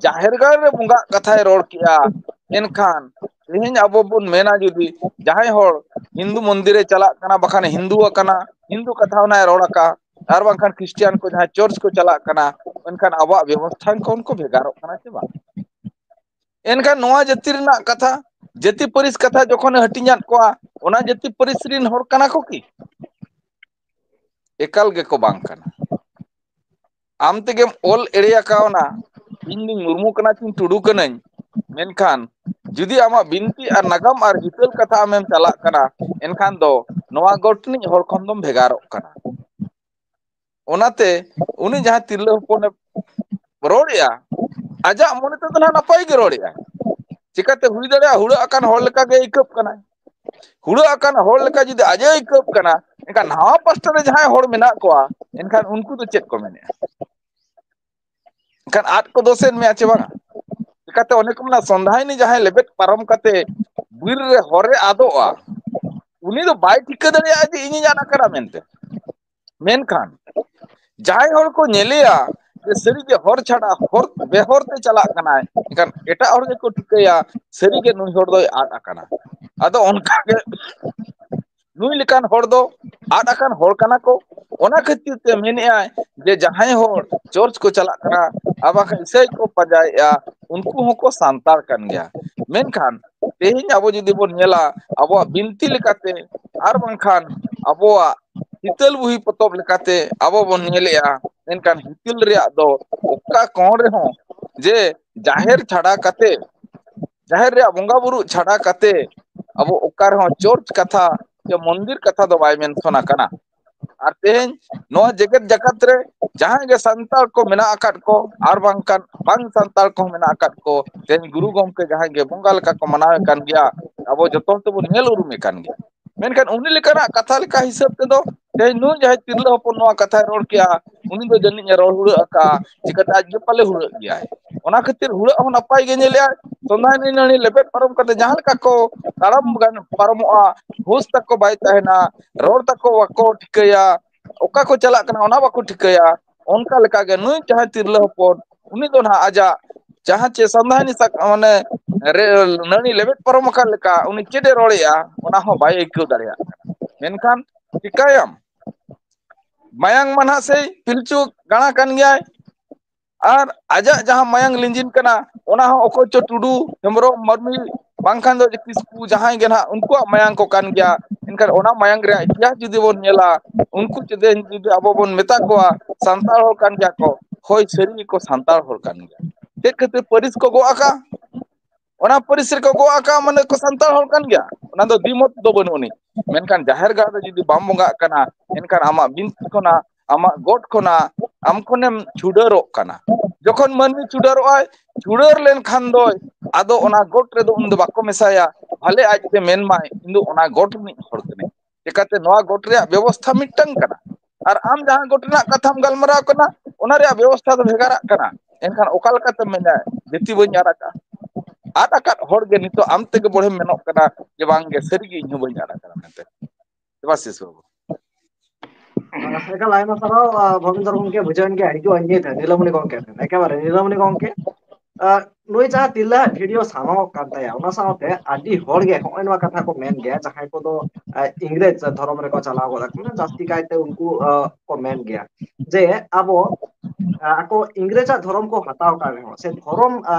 ᱡᱟᱦᱮᱨ ᱜᱟᱲ ᱨᱮ ᱵᱚᱸᱜᱟᱜ ᱠᱟᱛᱷᱟᱭ ᱨᱚᱲ ᱠᱮᱜᱼᱟ, ᱮᱱᱠᱷᱟᱱ ᱛᱮᱦᱮᱧ ᱟᱵᱚ ᱵᱚᱱ ᱢᱮᱱᱟ, ᱡᱩᱫᱤ ᱡᱟᱦᱟᱸᱭ ᱦᱚᱲ ᱦᱤᱱᱫᱩ ᱢᱚᱱᱫᱤᱨ ᱮ ᱪᱟᱞᱟᱜ ᱠᱟᱱᱟ, ᱵᱟᱠᱷᱟᱱ ᱦᱤᱱᱫᱩ ᱟᱠᱟᱱᱟ, ᱦᱤᱱᱫᱩ ᱠᱟᱛᱷᱟ ᱚᱱᱟᱭ ᱨᱚᱲ ᱟᱠᱟᱫ, ᱟᱨ ᱵᱟᱝᱠᱷᱟᱱ ᱠᱷᱨᱤᱥᱴᱤᱭᱟᱱ ᱠᱚ ᱡᱟᱦᱟᱸ ᱪᱟᱨᱪ ᱠᱚ ᱪᱟᱞᱟᱜ ᱠᱟᱱᱟ, ᱢᱮᱱᱠᱷᱟᱱ ᱟᱵᱚᱣᱟᱜ ᱵᱮᱵᱚᱥᱛᱷᱟ ᱠᱷᱚᱱ ᱠᱚ ᱵᱷᱮᱜᱟᱨᱚᱜ ᱠᱟᱱᱟ ᱥᱮ ᱵᱟᱝ? ᱮᱱᱠᱷᱟᱱ ᱱᱚᱣᱟ ᱡᱟᱹᱛᱤ ᱨᱮᱱᱟᱜ ᱠᱟᱛᱷᱟ, ᱡᱟᱹᱛᱤ ᱯᱟᱹᱨᱤᱥ ᱠᱟᱛᱷᱟ ᱡᱚᱠᱷᱚᱱᱮ ᱦᱟᱹᱴᱤᱧᱟᱫ ᱠᱚᱣᱟ, ᱚᱱᱟ ᱡᱟᱹᱛᱤ ᱯᱟᱹᱨᱤᱥ ᱨᱮᱱ ᱦᱚᱲ ᱠᱟᱱᱟ ᱠᱚ ᱠᱤ? ᱮᱠᱟᱞ ᱜᱮᱠᱚ ᱵᱟᱝ ᱠᱟᱱᱟ᱾ ᱟᱢ ᱛᱮᱜᱮᱢ ᱚᱞ ᱮᱲᱮ ᱟᱠᱟᱣᱱᱟ, ᱤᱧ ᱫᱩᱧ ᱢᱩᱨᱢᱩ ᱠᱟᱱᱟ ᱪᱚᱧ ᱴᱩᱰᱩ ᱠᱟᱹᱱᱟᱹᱧ, ᱢᱮᱱᱠᱷᱟᱱ ᱡᱩᱫᱤ ᱟᱢᱟᱜ ᱵᱤᱱᱛᱤ ᱟᱨ ᱱᱟᱜᱟᱢ ᱟᱨ ᱦᱤᱛᱟᱹᱞ ᱠᱟᱛᱷᱟ ᱟᱢᱮᱢ ᱪᱟᱞᱟᱜ ᱠᱟᱱᱟ, ᱮᱱᱠᱷᱟᱱ ᱫᱚ ᱱᱚᱣᱟ ᱜᱚᱴ ᱨᱤᱱᱤᱡ ᱦᱚᱲ ᱠᱷᱚᱱ ᱫᱚᱢ ᱵᱷᱮᱜᱟᱨᱚᱜ ᱠᱟᱱᱟ᱾ ᱚᱱᱟᱛᱮ ᱩᱱᱤ ᱡᱟᱦᱟᱸ ᱛᱤᱨᱞᱟᱹ ᱦᱚᱯᱚᱱᱮ ᱨᱚᱲᱮᱜᱼᱟ, ᱟᱡᱟᱜ ᱢᱚᱱᱮ ᱛᱮᱫᱚ ᱱᱟᱦᱟᱜ ᱱᱟᱯᱟᱭ ᱜᱮ ᱨᱚᱲᱮᱜᱼᱟ᱾ ᱪᱤᱠᱟᱹᱛᱮ ᱦᱩᱭ ᱫᱟᱲᱮᱭᱟᱜᱼᱟ? ᱦᱩᱲᱟᱹᱜ ᱟᱠᱟᱱ ᱦᱚᱲ ᱞᱮᱠᱟ ᱜᱮ ᱟᱹᱭᱠᱟᱹᱜ ᱠᱟᱱᱟᱭ᱾ ᱦᱩᱲᱟᱹᱜ ᱟᱠᱟᱱ ᱦᱚᱲ ᱞᱮᱠᱟ ᱡᱩᱫᱤ ᱟᱡ ᱮ ᱟᱹᱭᱠᱟᱹᱜ ᱠᱟᱱᱟ, ᱮᱱᱠᱷᱟᱱ ᱱᱟᱣᱟ ᱯᱟᱥᱴᱟ ᱨᱮ ᱡᱟᱦᱟᱸᱭ ᱦᱚᱲ ᱢᱮᱱᱟᱜ ᱠᱚᱣᱟ, ᱮᱱᱠᱷᱟᱱ ᱩᱱᱠᱩ ᱫᱚ ᱪᱮᱫ ᱠᱚ ᱢᱮᱱᱮᱜᱼᱟ? ᱮᱱᱠᱷᱟᱱ ᱟᱫ ᱠᱚ ᱫᱳᱥᱮᱫ ᱢᱮᱭᱟ ᱪᱮ ᱵᱟᱝᱟ? ᱪᱤᱠᱟᱹᱛᱮ ᱚᱱᱮ ᱠᱚ ᱢᱮᱱᱟ, ᱥᱚᱱᱫᱷᱟᱭᱱᱤ ᱡᱟᱦᱟᱸᱭ ᱞᱮᱵᱮᱫ ᱯᱟᱨᱚᱢ ᱠᱟᱛᱮ ᱵᱤᱨ ᱨᱮ ᱦᱚᱨ ᱨᱮ ᱟᱫᱚᱜᱼᱟ, ᱩᱱᱤ ᱫᱚ ᱵᱟᱭ ᱴᱷᱤᱠᱟᱹ ᱫᱟᱲᱮᱭᱟᱜᱼᱟ ᱡᱮ ᱤᱧᱤᱧ ᱟᱫ ᱟᱠᱟᱱᱟ ᱢᱮᱱᱛᱮ᱾ ᱢᱮᱱᱠᱷᱟᱱ ᱡᱟᱦᱟᱸᱭ ᱦᱚᱲ ᱠᱚ ᱧᱮᱞᱮᱭᱟ ᱡᱮ ᱥᱟᱹᱨᱤᱜᱮ ᱦᱚᱨ ᱪᱷᱟᱰᱟ, ᱦᱚᱨ ᱵᱮᱦᱚᱨ ᱛᱮ ᱪᱟᱞᱟᱜ ᱠᱟᱱᱟᱭ, ᱮᱱᱠᱷᱟᱱ ᱮᱴᱟᱜ ᱦᱚᱲ ᱜᱮᱠᱚ ᱴᱷᱤᱠᱟᱹᱭᱟ ᱥᱟᱹᱨᱤᱜᱮ ᱱᱩᱭ ᱦᱚᱲ ᱫᱚᱭ ᱟᱫ ᱟᱠᱟᱱᱟ᱾ ᱟᱫᱚ ᱚᱱᱠᱟᱜᱮ ᱱᱩᱭ ᱞᱮᱠᱟᱱ ᱦᱚᱲ ᱫᱚ ᱟᱫ ᱟᱠᱟᱱ ᱦᱚᱲ ᱠᱟᱱᱟ ᱠᱚ᱾ ᱚᱱᱟ ᱠᱷᱟᱹᱛᱤᱨ ᱛᱮ ᱢᱮᱱᱮᱜᱼᱟᱭ ᱡᱮ ᱡᱟᱦᱟᱸᱭ ᱦᱚᱲ ᱪᱚᱨᱪ ᱠᱚ ᱪᱟᱞᱟᱜ ᱠᱟᱱᱟ ᱟᱨ ᱵᱟᱝᱠᱷᱟᱱ ᱤᱥᱟᱹᱭ ᱠᱚ ᱯᱟᱸᱡᱟᱭᱮᱜᱼᱟ, ᱩᱱᱠᱩ ᱦᱚᱸᱠᱚ ᱥᱟᱱᱛᱟᱲ ᱠᱟᱱ ᱜᱮᱭᱟ᱾ ᱢᱮᱱᱠᱷᱟᱱ ᱛᱮᱦᱮᱧ ᱟᱵᱚ ᱡᱩᱫᱤ ᱵᱚᱱ ᱧᱮᱞᱟ, ᱟᱵᱚᱣᱟᱜ ᱵᱤᱱᱛᱤ ᱞᱮᱠᱟᱛᱮ ᱟᱨ ᱵᱟᱝᱠᱷᱟᱱ ᱟᱵᱚᱣᱟᱜ ᱦᱤᱛᱟᱹᱞ ᱵᱩᱦᱤ ᱯᱚᱛᱚᱵ ᱞᱮᱠᱟᱛᱮ ᱟᱵᱚ ᱵᱚᱱ ᱧᱮᱞᱮᱜᱼᱟ, ᱢᱮᱱᱠᱷᱟᱱ ᱦᱤᱛᱟᱹᱞ ᱨᱮᱭᱟᱜ ᱫᱚ ᱚᱠᱟ ᱠᱚᱬ ᱨᱮᱦᱚᱸ ᱡᱮ ᱡᱟᱦᱮᱨ ᱪᱷᱟᱰᱟ ᱠᱟᱛᱮ, ᱡᱟᱦᱮᱨ ᱨᱮᱭᱟᱜ ᱵᱚᱸᱜᱟ ᱵᱩᱨᱩ ᱪᱷᱟᱰᱟ ᱠᱟᱛᱮ ᱟᱵᱚ ᱚᱠᱟ ᱨᱮᱦᱚᱸ ᱪᱚᱨᱪ ᱠᱟᱛᱷᱟ ᱥᱮ ᱢᱚᱱᱫᱤᱨ ᱠᱟᱛᱷᱟ ᱫᱚ ᱵᱟᱭ ᱢᱮᱱᱥᱚᱱ ᱟᱠᱟᱱᱟ᱾ ᱟᱨ ᱛᱮᱦᱮᱧ ᱱᱚᱣᱟ ᱡᱮᱜᱮᱛ ᱡᱟᱠᱟᱛ ᱨᱮ ᱡᱟᱦᱟᱸᱭ ᱜᱮ ᱥᱟᱱᱛᱟᱲ ᱠᱚ ᱢᱮᱱᱟᱜ ᱟᱠᱟᱫ ᱠᱚ ᱟᱨ ᱵᱟᱝᱠᱷᱟᱱ ᱵᱟᱝ ᱥᱟᱱᱛᱟᱲ ᱠᱚᱦᱚᱸ ᱢᱮᱱᱟᱜ ᱟᱠᱟᱫ ᱠᱚ, ᱛᱮᱦᱮᱧ ᱜᱩᱨᱩ ᱜᱚᱢᱠᱮ ᱡᱟᱦᱟᱸᱭ ᱜᱮ ᱵᱚᱸᱜᱟ ᱞᱮᱠᱟ ᱠᱚ ᱢᱟᱱᱟᱣᱮ ᱠᱟᱱ ᱜᱮᱭᱟ, ᱟᱵᱚ ᱡᱚᱛᱚ ᱦᱚᱲ ᱛᱮᱵᱚᱱ ᱧᱮᱞ ᱩᱨᱩᱢᱮ ᱠᱟᱱ ᱜᱮᱭᱟ᱾ ᱢᱮᱱᱠᱷᱟᱱ ᱩᱱᱤ ᱞᱮᱠᱟᱱᱟᱜ ᱠᱟᱛᱷᱟ ᱞᱮᱠᱟ ᱦᱤᱥᱟᱹᱵ ᱛᱮᱫᱚ ᱛᱮᱦᱮᱧ ᱱᱩᱭ ᱡᱟᱦᱟᱸᱭ ᱛᱤᱨᱞᱟᱹ ᱦᱚᱯᱚᱱ ᱱᱚᱣᱟ ᱠᱟᱛᱷᱟᱭ ᱨᱚᱲ ᱠᱮᱜᱼᱟ, ᱩᱱᱤ ᱫᱚ ᱡᱟᱹᱱᱤᱡ ᱮ ᱨᱚᱲ ᱦᱩᱲᱟᱹᱜ ᱟᱠᱟᱜᱼᱟ, ᱪᱤᱠᱟᱹᱛᱮ ᱟᱡ ᱜᱮ ᱯᱟᱞᱮ ᱦᱩᱲᱟᱹᱜ ᱜᱮᱭᱟᱭ᱾ ᱚᱱᱟ ᱠᱷᱟᱹᱛᱤᱨ ᱦᱩᱲᱟᱹᱜ ᱦᱚᱸ ᱱᱟᱯᱟᱭ ᱜᱮ ᱧᱮᱞᱮᱜᱼᱟᱭ᱾ ᱥᱚᱱᱫᱷᱟᱭᱱᱤ ᱱᱟᱹᱲᱤ ᱞᱮᱵᱮᱫ ᱯᱟᱨᱚᱢ ᱠᱟᱛᱮ ᱡᱟᱦᱟᱸ ᱞᱮᱠᱟ ᱠᱚ ᱛᱟᱲᱟᱢ ᱜᱟᱱ ᱯᱟᱨᱚᱢᱚᱜᱼᱟ, ᱦᱩᱥ ᱛᱟᱠᱚ ᱵᱟᱭ ᱛᱟᱦᱮᱱᱟ, ᱨᱚᱲ ᱛᱟᱠᱚ ᱵᱟᱠᱚ ᱴᱷᱤᱠᱟᱹᱭᱟ, ᱚᱠᱟ ᱠᱚ ᱪᱟᱞᱟᱜ ᱠᱟᱱᱟ ᱚᱱᱟ ᱵᱟᱠᱚ ᱴᱷᱤᱠᱟᱹᱭᱟ᱾ ᱚᱱᱠᱟ ᱞᱮᱠᱟᱜᱮ ᱱᱩᱭ ᱡᱟᱦᱟᱸᱭ ᱛᱤᱨᱞᱟᱹ ᱦᱚᱯᱚᱱ, ᱩᱱᱤ ᱫᱚ ᱱᱟᱦᱟᱜ ᱟᱡᱟᱜ ᱡᱟᱦᱟᱸ ᱪᱮ ᱥᱚᱱᱫᱷᱟᱭᱱᱤ ᱥᱟᱠ-, ᱢᱟᱱᱮ ᱨᱮ-, ᱱᱟᱹᱲᱤ ᱞᱮᱵᱮᱫ ᱯᱟᱨᱚᱢ ᱟᱠᱟᱫ ᱞᱮᱠᱟ ᱩᱱᱤ ᱪᱮᱫ ᱮ ᱨᱚᱲᱮᱜᱼᱟ, ᱚᱱᱟ ᱦᱚᱸ ᱵᱟᱭ ᱟᱹᱭᱠᱟᱹᱣ ᱫᱟᱲᱮᱭᱟᱜ ᱠᱟᱱᱟ᱾ ᱢᱮᱱᱠᱷᱟᱱ ᱪᱤᱠᱟᱹᱭᱟᱢ? ᱢᱟᱭᱟᱝ ᱢᱟ ᱱᱟᱦᱟᱜ ᱥᱮᱭ ᱯᱤᱞᱪᱩ ᱜᱟᱲᱟ ᱠᱟᱱ ᱜᱮᱭᱟᱭ, ᱟᱨ ᱟᱡᱟᱜ ᱡᱟᱦᱟᱸ ᱢᱟᱭᱟᱝ ᱞᱤᱸᱡᱤᱱ ᱠᱟᱱᱟ, ᱚᱱᱟ ᱦᱚᱸ ᱚᱠᱚᱭ ᱪᱚ ᱴᱩᱰᱩ, ᱦᱮᱢᱵᱨᱚᱢ, ᱢᱟᱹᱨᱢᱤ, ᱵᱟᱝᱠᱷᱟᱱ ᱫᱚ ᱠᱤᱥᱠᱩ, ᱡᱟᱦᱟᱸᱭ ᱜᱮ ᱱᱟᱦᱟᱜ, ᱩᱱᱠᱩᱣᱟᱜ ᱢᱟᱭᱟᱝ ᱠᱚ ᱠᱟᱱ ᱜᱮᱭᱟ᱾ ᱮᱱᱠᱷᱟᱱ ᱚᱱᱟ ᱢᱟᱭᱟᱝ ᱨᱮᱭᱟᱜ ᱤᱛᱤᱦᱟᱥ ᱡᱩᱫᱤ ᱵᱚᱱ ᱧᱮᱞᱟ, ᱩᱱᱠᱩ ᱡᱩᱫᱤ, ᱡᱩᱫᱤ ᱟᱵᱚ ᱵᱚᱱ ᱢᱮᱛᱟ ᱠᱚᱣᱟ ᱥᱟᱱᱛᱟᱲ ᱦᱚᱲ ᱠᱟᱱ ᱜᱮᱭᱟ ᱠᱚ, ᱦᱳᱭ, ᱥᱟᱹᱨᱤ ᱜᱮᱠᱚ ᱥᱟᱱᱛᱟᱲ ᱦᱚᱲ ᱠᱟᱱ ᱜᱮᱭᱟ᱾ ᱪᱮᱫ ᱠᱷᱟᱹᱛᱤᱨ ᱯᱟᱹᱨᱤᱥ ᱠᱚ ᱜᱚᱜ ᱟᱠᱟᱫ? ᱚᱱᱟ ᱯᱟᱹᱨᱤᱥ ᱨᱮᱠᱚ ᱜᱚᱜ ᱟᱠᱟᱫ ᱢᱟᱱᱮ ᱠᱚ ᱥᱟᱱᱛᱟᱲ ᱦᱚᱲ ᱠᱟᱱ ᱜᱮᱭᱟ, ᱚᱱᱟ ᱫᱚ ᱫᱤᱢᱚᱛ ᱫᱚ ᱵᱟᱹᱱᱩᱜ ᱟᱹᱱᱤᱡ᱾ ᱢᱮᱱᱠᱷᱟᱱ ᱡᱟᱦᱮᱨ ᱜᱟᱲ ᱨᱮ ᱡᱩᱫᱤ ᱵᱟᱢ ᱵᱚᱸᱜᱟᱜ ᱠᱟᱱᱟ, ᱮᱱᱠᱷᱟᱱ ᱟᱢᱟᱜ ᱵᱤᱱᱛᱤ ᱠᱷᱚᱱᱟᱜ, ᱟᱢᱟᱜ ᱜᱚᱴ ᱠᱷᱚᱱᱟᱜ, ᱟᱢ ᱠᱷᱚᱱᱮᱢ ᱪᱷᱩᱰᱟᱹᱨᱚᱜ ᱠᱟᱱᱟ᱾ ᱡᱚᱠᱷᱚᱱ ᱢᱟᱹᱱᱢᱤ ᱪᱷᱩᱰᱟᱹᱨᱚᱜ ᱟᱭ, ᱪᱷᱩᱰᱟᱹᱨ ᱞᱮᱱᱠᱷᱟᱱ ᱫᱚ ᱟᱫᱚ ᱚᱱᱟ ᱜᱚᱴ ᱨᱮᱫᱚ ᱩᱱᱫᱚ ᱵᱟᱠᱚ ᱢᱮᱥᱟᱭᱟ᱾ ᱵᱷᱟᱞᱮ ᱟᱡᱛᱮ ᱢᱮᱱ ᱢᱟᱭ, "ᱤᱧ ᱫᱚ ᱚᱱᱟ ᱜᱚᱴ ᱨᱤᱱᱤᱡ ᱦᱚᱲ ᱠᱟᱹᱱᱟᱹᱧ᱾" ᱪᱮᱠᱟᱛᱮ ᱱᱚᱣᱟ ᱜᱚᱴ ᱨᱮᱭᱟᱜ ᱵᱮᱵᱚᱥᱛᱷᱟ ᱢᱤᱫᱴᱟᱝ ᱠᱟᱱᱟ, ᱟᱨ ᱟᱢ ᱡᱟᱦᱟᱸ ᱜᱚᱴ ᱨᱮᱱᱟᱜ ᱠᱟᱛᱷᱟᱢ ᱜᱟᱞᱢᱟᱨᱟᱣ ᱠᱟᱱᱟ, ᱚᱱᱟ ᱨᱮᱭᱟᱜ ᱵᱮᱵᱚᱥᱛᱷᱟ ᱫᱚ ᱵᱷᱮᱜᱟᱨᱟᱜ ᱠᱟᱱᱟ᱾ ᱮᱱᱠᱷᱟᱱ ᱚᱠᱟ ᱞᱮᱠᱟᱛᱮᱢ ᱢᱮᱱᱟ, "ᱡᱟᱹᱛᱤ ᱵᱟᱹᱧ ᱟᱫ ᱟᱠᱟᱫ"? ᱟᱫ ᱟᱠᱟᱫ ᱦᱚᱲ ᱜᱮ ᱱᱤᱛᱚᱜ ᱟᱢ ᱛᱮᱜᱮ ᱵᱚᱲᱦᱮᱢ ᱢᱮᱱᱚᱜ ᱠᱟᱱᱟ ᱡᱮ, "ᱵᱟᱝ ᱜᱮ, ᱥᱟᱹᱨᱤ ᱜᱮ ᱤᱧ ᱦᱚᱸ ᱵᱟᱹᱧ ᱟᱫ ᱟᱠᱟᱫᱟ" ᱢᱮᱱᱛᱮ᱾ ᱫᱮᱵᱟᱥᱤᱥ ᱵᱟᱹᱵᱩ᱾ ᱮᱠᱟᱞ, ᱟᱭᱢᱟ ᱥᱟᱨᱦᱟᱣ, ᱟ, ᱵᱷᱚᱵᱤᱱᱫᱨᱚ ᱜᱚᱢᱠᱮ, ᱵᱩᱡᱷᱟᱹᱣᱮᱱ ᱜᱮᱭᱟ, ᱦᱤᱡᱩᱜᱼᱟ, ᱤᱧ ᱜᱮ ᱱᱤᱞᱟᱢᱚᱱᱤ ᱜᱚᱢᱠᱮ ᱴᱷᱮᱱ, ᱮᱠᱮᱵᱟᱨᱮ ᱱᱤᱞᱟᱢᱚᱱᱤ ᱜᱚᱢᱠᱮ, ᱟ, ᱱᱩᱭ ᱡᱟᱦᱟᱸ ᱛᱤᱨᱞᱟᱹ ᱟᱜ ᱵᱷᱤᱰᱤᱭᱳ ᱥᱟᱱᱟᱢᱚᱜ ᱠᱟᱱ ᱛᱟᱭᱟ, ᱚᱱᱟ ᱥᱟᱶᱛᱮ ᱟᱹᱰᱤ ᱦᱚᱲ ᱜᱮ ᱱᱚᱜᱼᱚᱭ ᱱᱚᱣᱟ ᱠᱟᱛᱷᱟ ᱠᱚ ᱢᱮᱱ ᱜᱮᱭᱟ, ᱡᱟᱦᱟᱸᱭ ᱠᱚᱫᱚ, ᱟ, ᱤᱝᱨᱮᱡᱽ ᱫᱷᱚᱨᱚᱢ ᱨᱮᱠᱚ ᱪᱟᱞᱟᱣ ᱜᱚᱫ ᱟᱠᱟᱱᱟ, ᱡᱟᱹᱥᱛᱤ ᱠᱟᱭᱛᱮ ᱩᱱᱠᱩ, ᱟ, ᱠᱚ ᱢᱮᱱ ᱜᱮᱭᱟ ᱡᱮ ᱟᱵᱚ, ᱟ, ᱟᱠᱚ ᱤᱝᱨᱮᱡᱽ ᱟᱜ ᱫᱷᱚᱨᱚᱢ ᱠᱚ ᱦᱟᱛᱟᱣ ᱠᱟᱜ ᱨᱮᱦᱚᱸ, ᱥᱮ ᱫᱷᱚᱨᱚᱢ, ᱟ,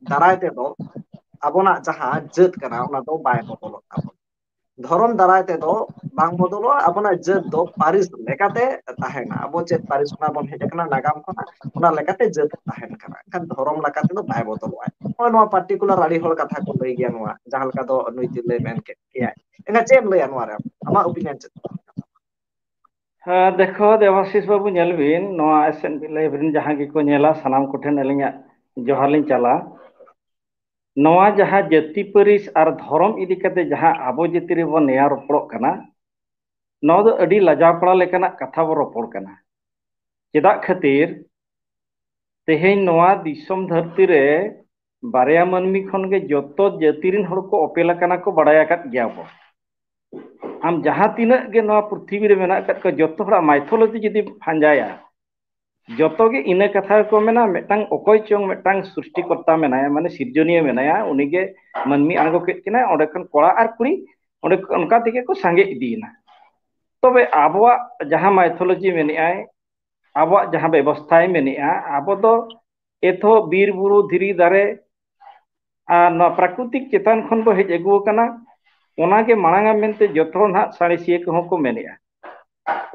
ᱫᱟᱨᱟᱭ ᱛᱮᱫᱚ ᱟᱵᱚᱱᱟᱜ ᱡᱟᱦᱟᱸ ᱡᱟᱹᱛ ᱠᱟᱱᱟ, ᱚᱱᱟ ᱫᱚ ᱵᱟᱭ ᱵᱚᱫᱚᱞᱚᱜ ᱛᱟᱵᱚᱱᱟ᱾ ᱫᱷᱚᱨᱚᱢ ᱫᱟᱨᱟᱭ ᱛᱮᱫᱚ ᱵᱟᱝ ᱵᱚᱫᱚᱞᱚᱜᱼᱟ, ᱟᱵᱚᱱᱟᱜ ᱡᱟᱹᱛ ᱫᱚ ᱯᱟᱹᱨᱤᱥ ᱞᱮᱠᱟᱛᱮ ᱛᱟᱦᱮᱱᱟ᱾ ᱟᱵᱚ ᱪᱮᱫ ᱯᱟᱹᱨᱤᱥ ᱠᱷᱚᱱᱟᱜ ᱵᱚᱱ ᱦᱮᱡ ᱟᱠᱟᱱᱟ, ᱱᱟᱜᱟᱢ ᱠᱷᱚᱱᱟᱜ, ᱚᱱᱟ ᱞᱮᱠᱟᱛᱮ ᱡᱟᱹᱛ ᱛᱟᱦᱮᱱ ᱠᱟᱱᱟ᱾ ᱮᱱᱠᱷᱟᱱ ᱫᱷᱚᱨᱚᱢ ᱞᱮᱠᱟ ᱛᱮᱫᱚ ᱵᱟᱭ ᱵᱚᱫᱚᱞᱚᱜᱼᱟ᱾ ᱱᱚᱜᱼᱚᱭ ᱱᱚᱣᱟ ᱯᱟᱨᱴᱤᱠᱩᱞᱟᱨ ᱟᱹᱰᱤ ᱦᱚᱲ ᱠᱟᱛᱷᱟ ᱠᱚ ᱞᱟᱹᱭ ᱜᱮᱭᱟ, ᱱᱚᱣᱟ ᱡᱟᱦᱟᱸ ᱞᱮᱠᱟ ᱫᱚ ᱱᱩᱭ ᱛᱤᱨᱞᱟᱹᱭ ᱢᱮᱱ ᱠᱮᱫ ᱜᱮᱭᱟ᱾ ᱮᱱᱠᱷᱟᱱ ᱪᱮᱫ ᱮᱢ ᱞᱟᱹᱭᱟ ᱱᱚᱣᱟ ᱨᱮ? ᱟᱢᱟᱜ ᱚᱯᱤᱱᱤᱭᱚᱱ ᱪᱮᱫ? ᱦᱮᱸ, ᱫᱮᱠᱷᱚ ᱫᱮᱵᱟᱥᱤᱥ ᱵᱟᱹᱵᱩ, ᱧᱮᱞ ᱵᱤᱱ, ᱱᱚᱣᱟ ᱮᱥ ᱮᱱ ᱵᱤ ᱞᱟᱭᱤᱵᱷ ᱨᱮᱱ ᱡᱟᱦᱟᱸ ᱜᱮᱠᱚ ᱧᱮᱞᱟ, ᱥᱟᱱᱟᱢ ᱠᱚᱴᱷᱮᱱ ᱟᱹᱞᱤᱧᱟᱜ ᱡᱚᱦᱟᱨ ᱞᱤᱧ ᱪᱟᱞᱟ᱾ ᱱᱚᱣᱟ ᱡᱟᱦᱟᱸ ᱡᱟᱹᱛᱤ ᱯᱟᱹᱨᱤᱥ ᱟᱨ ᱫᱷᱚᱨᱚᱢ ᱤᱫᱤ ᱠᱟᱛᱮ ᱡᱟᱦᱟᱸ ᱟᱵᱚ ᱡᱟᱹᱛᱤ ᱨᱮᱵᱚᱱ ᱱᱮᱭᱟᱣ ᱨᱚᱯᱚᱲᱚᱜ ᱠᱟᱱᱟ, ᱱᱚᱣᱟ ᱫᱚ ᱟᱹᱰᱤ ᱞᱟᱡᱟᱣ ᱯᱟᱲᱟ ᱞᱮᱠᱟᱱᱟᱜ ᱠᱟᱛᱷᱟ ᱵᱚ ᱨᱚᱯᱚᱲ ᱠᱟᱱᱟ᱾ ᱪᱮᱫᱟᱜ ᱠᱷᱟᱹᱛᱤᱨ ᱛᱮᱦᱮᱧ ᱱᱚᱣᱟ ᱫᱤᱥᱚᱢ ᱫᱷᱟᱹᱨᱛᱤ ᱨᱮ ᱵᱟᱨᱭᱟ ᱢᱟᱹᱱᱢᱤ ᱠᱷᱚᱱ ᱜᱮ ᱡᱚᱛᱚ ᱡᱟᱹᱛᱤ ᱨᱮᱱ ᱦᱚᱲ ᱠᱚ ᱚᱯᱮᱞ ᱟᱠᱟᱱᱟ ᱠᱚ, ᱵᱟᱲᱟᱭ ᱟᱠᱟᱫ ᱜᱮᱭᱟ ᱵᱚ᱾ ᱟᱢ ᱡᱟᱦᱟᱸ ᱛᱤᱱᱟᱹᱜ ᱜᱮ ᱱᱚᱣᱟ ᱯᱨᱤᱛᱷᱤᱵᱤ ᱨᱮ ᱢᱮᱱᱟᱜ ᱟᱠᱟᱫ ᱠᱚᱣᱟ, ᱡᱚᱛᱚ ᱦᱚᱲᱟᱜ ᱢᱟᱭᱛᱷᱳᱞᱚᱡᱤ ᱡᱩᱫᱤᱢ ᱯᱟᱸᱡᱟᱭᱟ, ᱡᱚᱛᱚ ᱜᱮ ᱤᱱᱟᱹ ᱠᱟᱛᱷᱟ ᱜᱮᱠᱚ ᱢᱮᱱᱟ, ᱢᱤᱫᱴᱟᱝ ᱚᱠᱚᱭ ᱪᱚᱝ ᱢᱤᱫᱴᱟᱝ ᱥᱨᱤᱥᱴᱤᱠᱚᱨᱛᱟ ᱢᱮᱱᱟᱭᱟ, ᱢᱟᱱᱮ ᱥᱤᱨᱡᱚᱱᱤᱭᱟᱹ ᱢᱮᱱᱟᱭᱟ, ᱩᱱᱤᱜᱮ ᱢᱟᱹᱱᱢᱤ ᱟᱬᱜᱚ ᱠᱮᱫ ᱠᱤᱱᱟᱭ, ᱚᱸᱰᱮ ᱠᱷᱚᱱ ᱠᱚᱲᱟ ᱟᱨ ᱠᱩᱲᱤ ᱚᱸᱰᱮ ᱚᱱᱠᱟ ᱛᱮᱜᱮ ᱠᱚ ᱥᱟᱸᱜᱮ ᱤᱫᱤᱭᱮᱱᱟ᱾ ᱛᱚᱵᱮ ᱟᱵᱚᱣᱟᱜ ᱡᱟᱦᱟᱸ mythology ᱢᱮᱱᱮᱜᱼᱟᱭ, ᱟᱵᱚᱣᱟᱜ ᱡᱟᱦᱟᱸ ᱵᱮᱵᱚᱥᱛᱷᱟᱭ ᱢᱮᱱᱮᱜᱼᱟ, ᱟᱵᱚ ᱫᱚ ᱮᱛᱚᱦᱚᱵ ᱵᱤᱨ ᱵᱩᱨᱩ, ᱫᱷᱤᱨᱤ ᱫᱟᱨᱮ ᱟᱨ ᱱᱚᱣᱟ ᱯᱨᱟᱠᱨᱤᱛᱤᱠ ᱪᱮᱛᱟᱱ ᱠᱷᱚᱱ ᱵᱚ ᱦᱮᱡ ᱟᱹᱜᱩ ᱟᱠᱟᱱᱟ, ᱚᱱᱟᱜᱮ ᱢᱟᱲᱟᱝᱟ ᱢᱮᱱᱛᱮ ᱡᱚᱛᱚ ᱦᱚᱲ ᱱᱟᱦᱟᱜ ᱥᱟᱬᱮᱥᱤᱭᱟᱹ ᱠᱚᱦᱚᱸ ᱠᱚ ᱢᱮᱱᱮᱜᱼᱟ᱾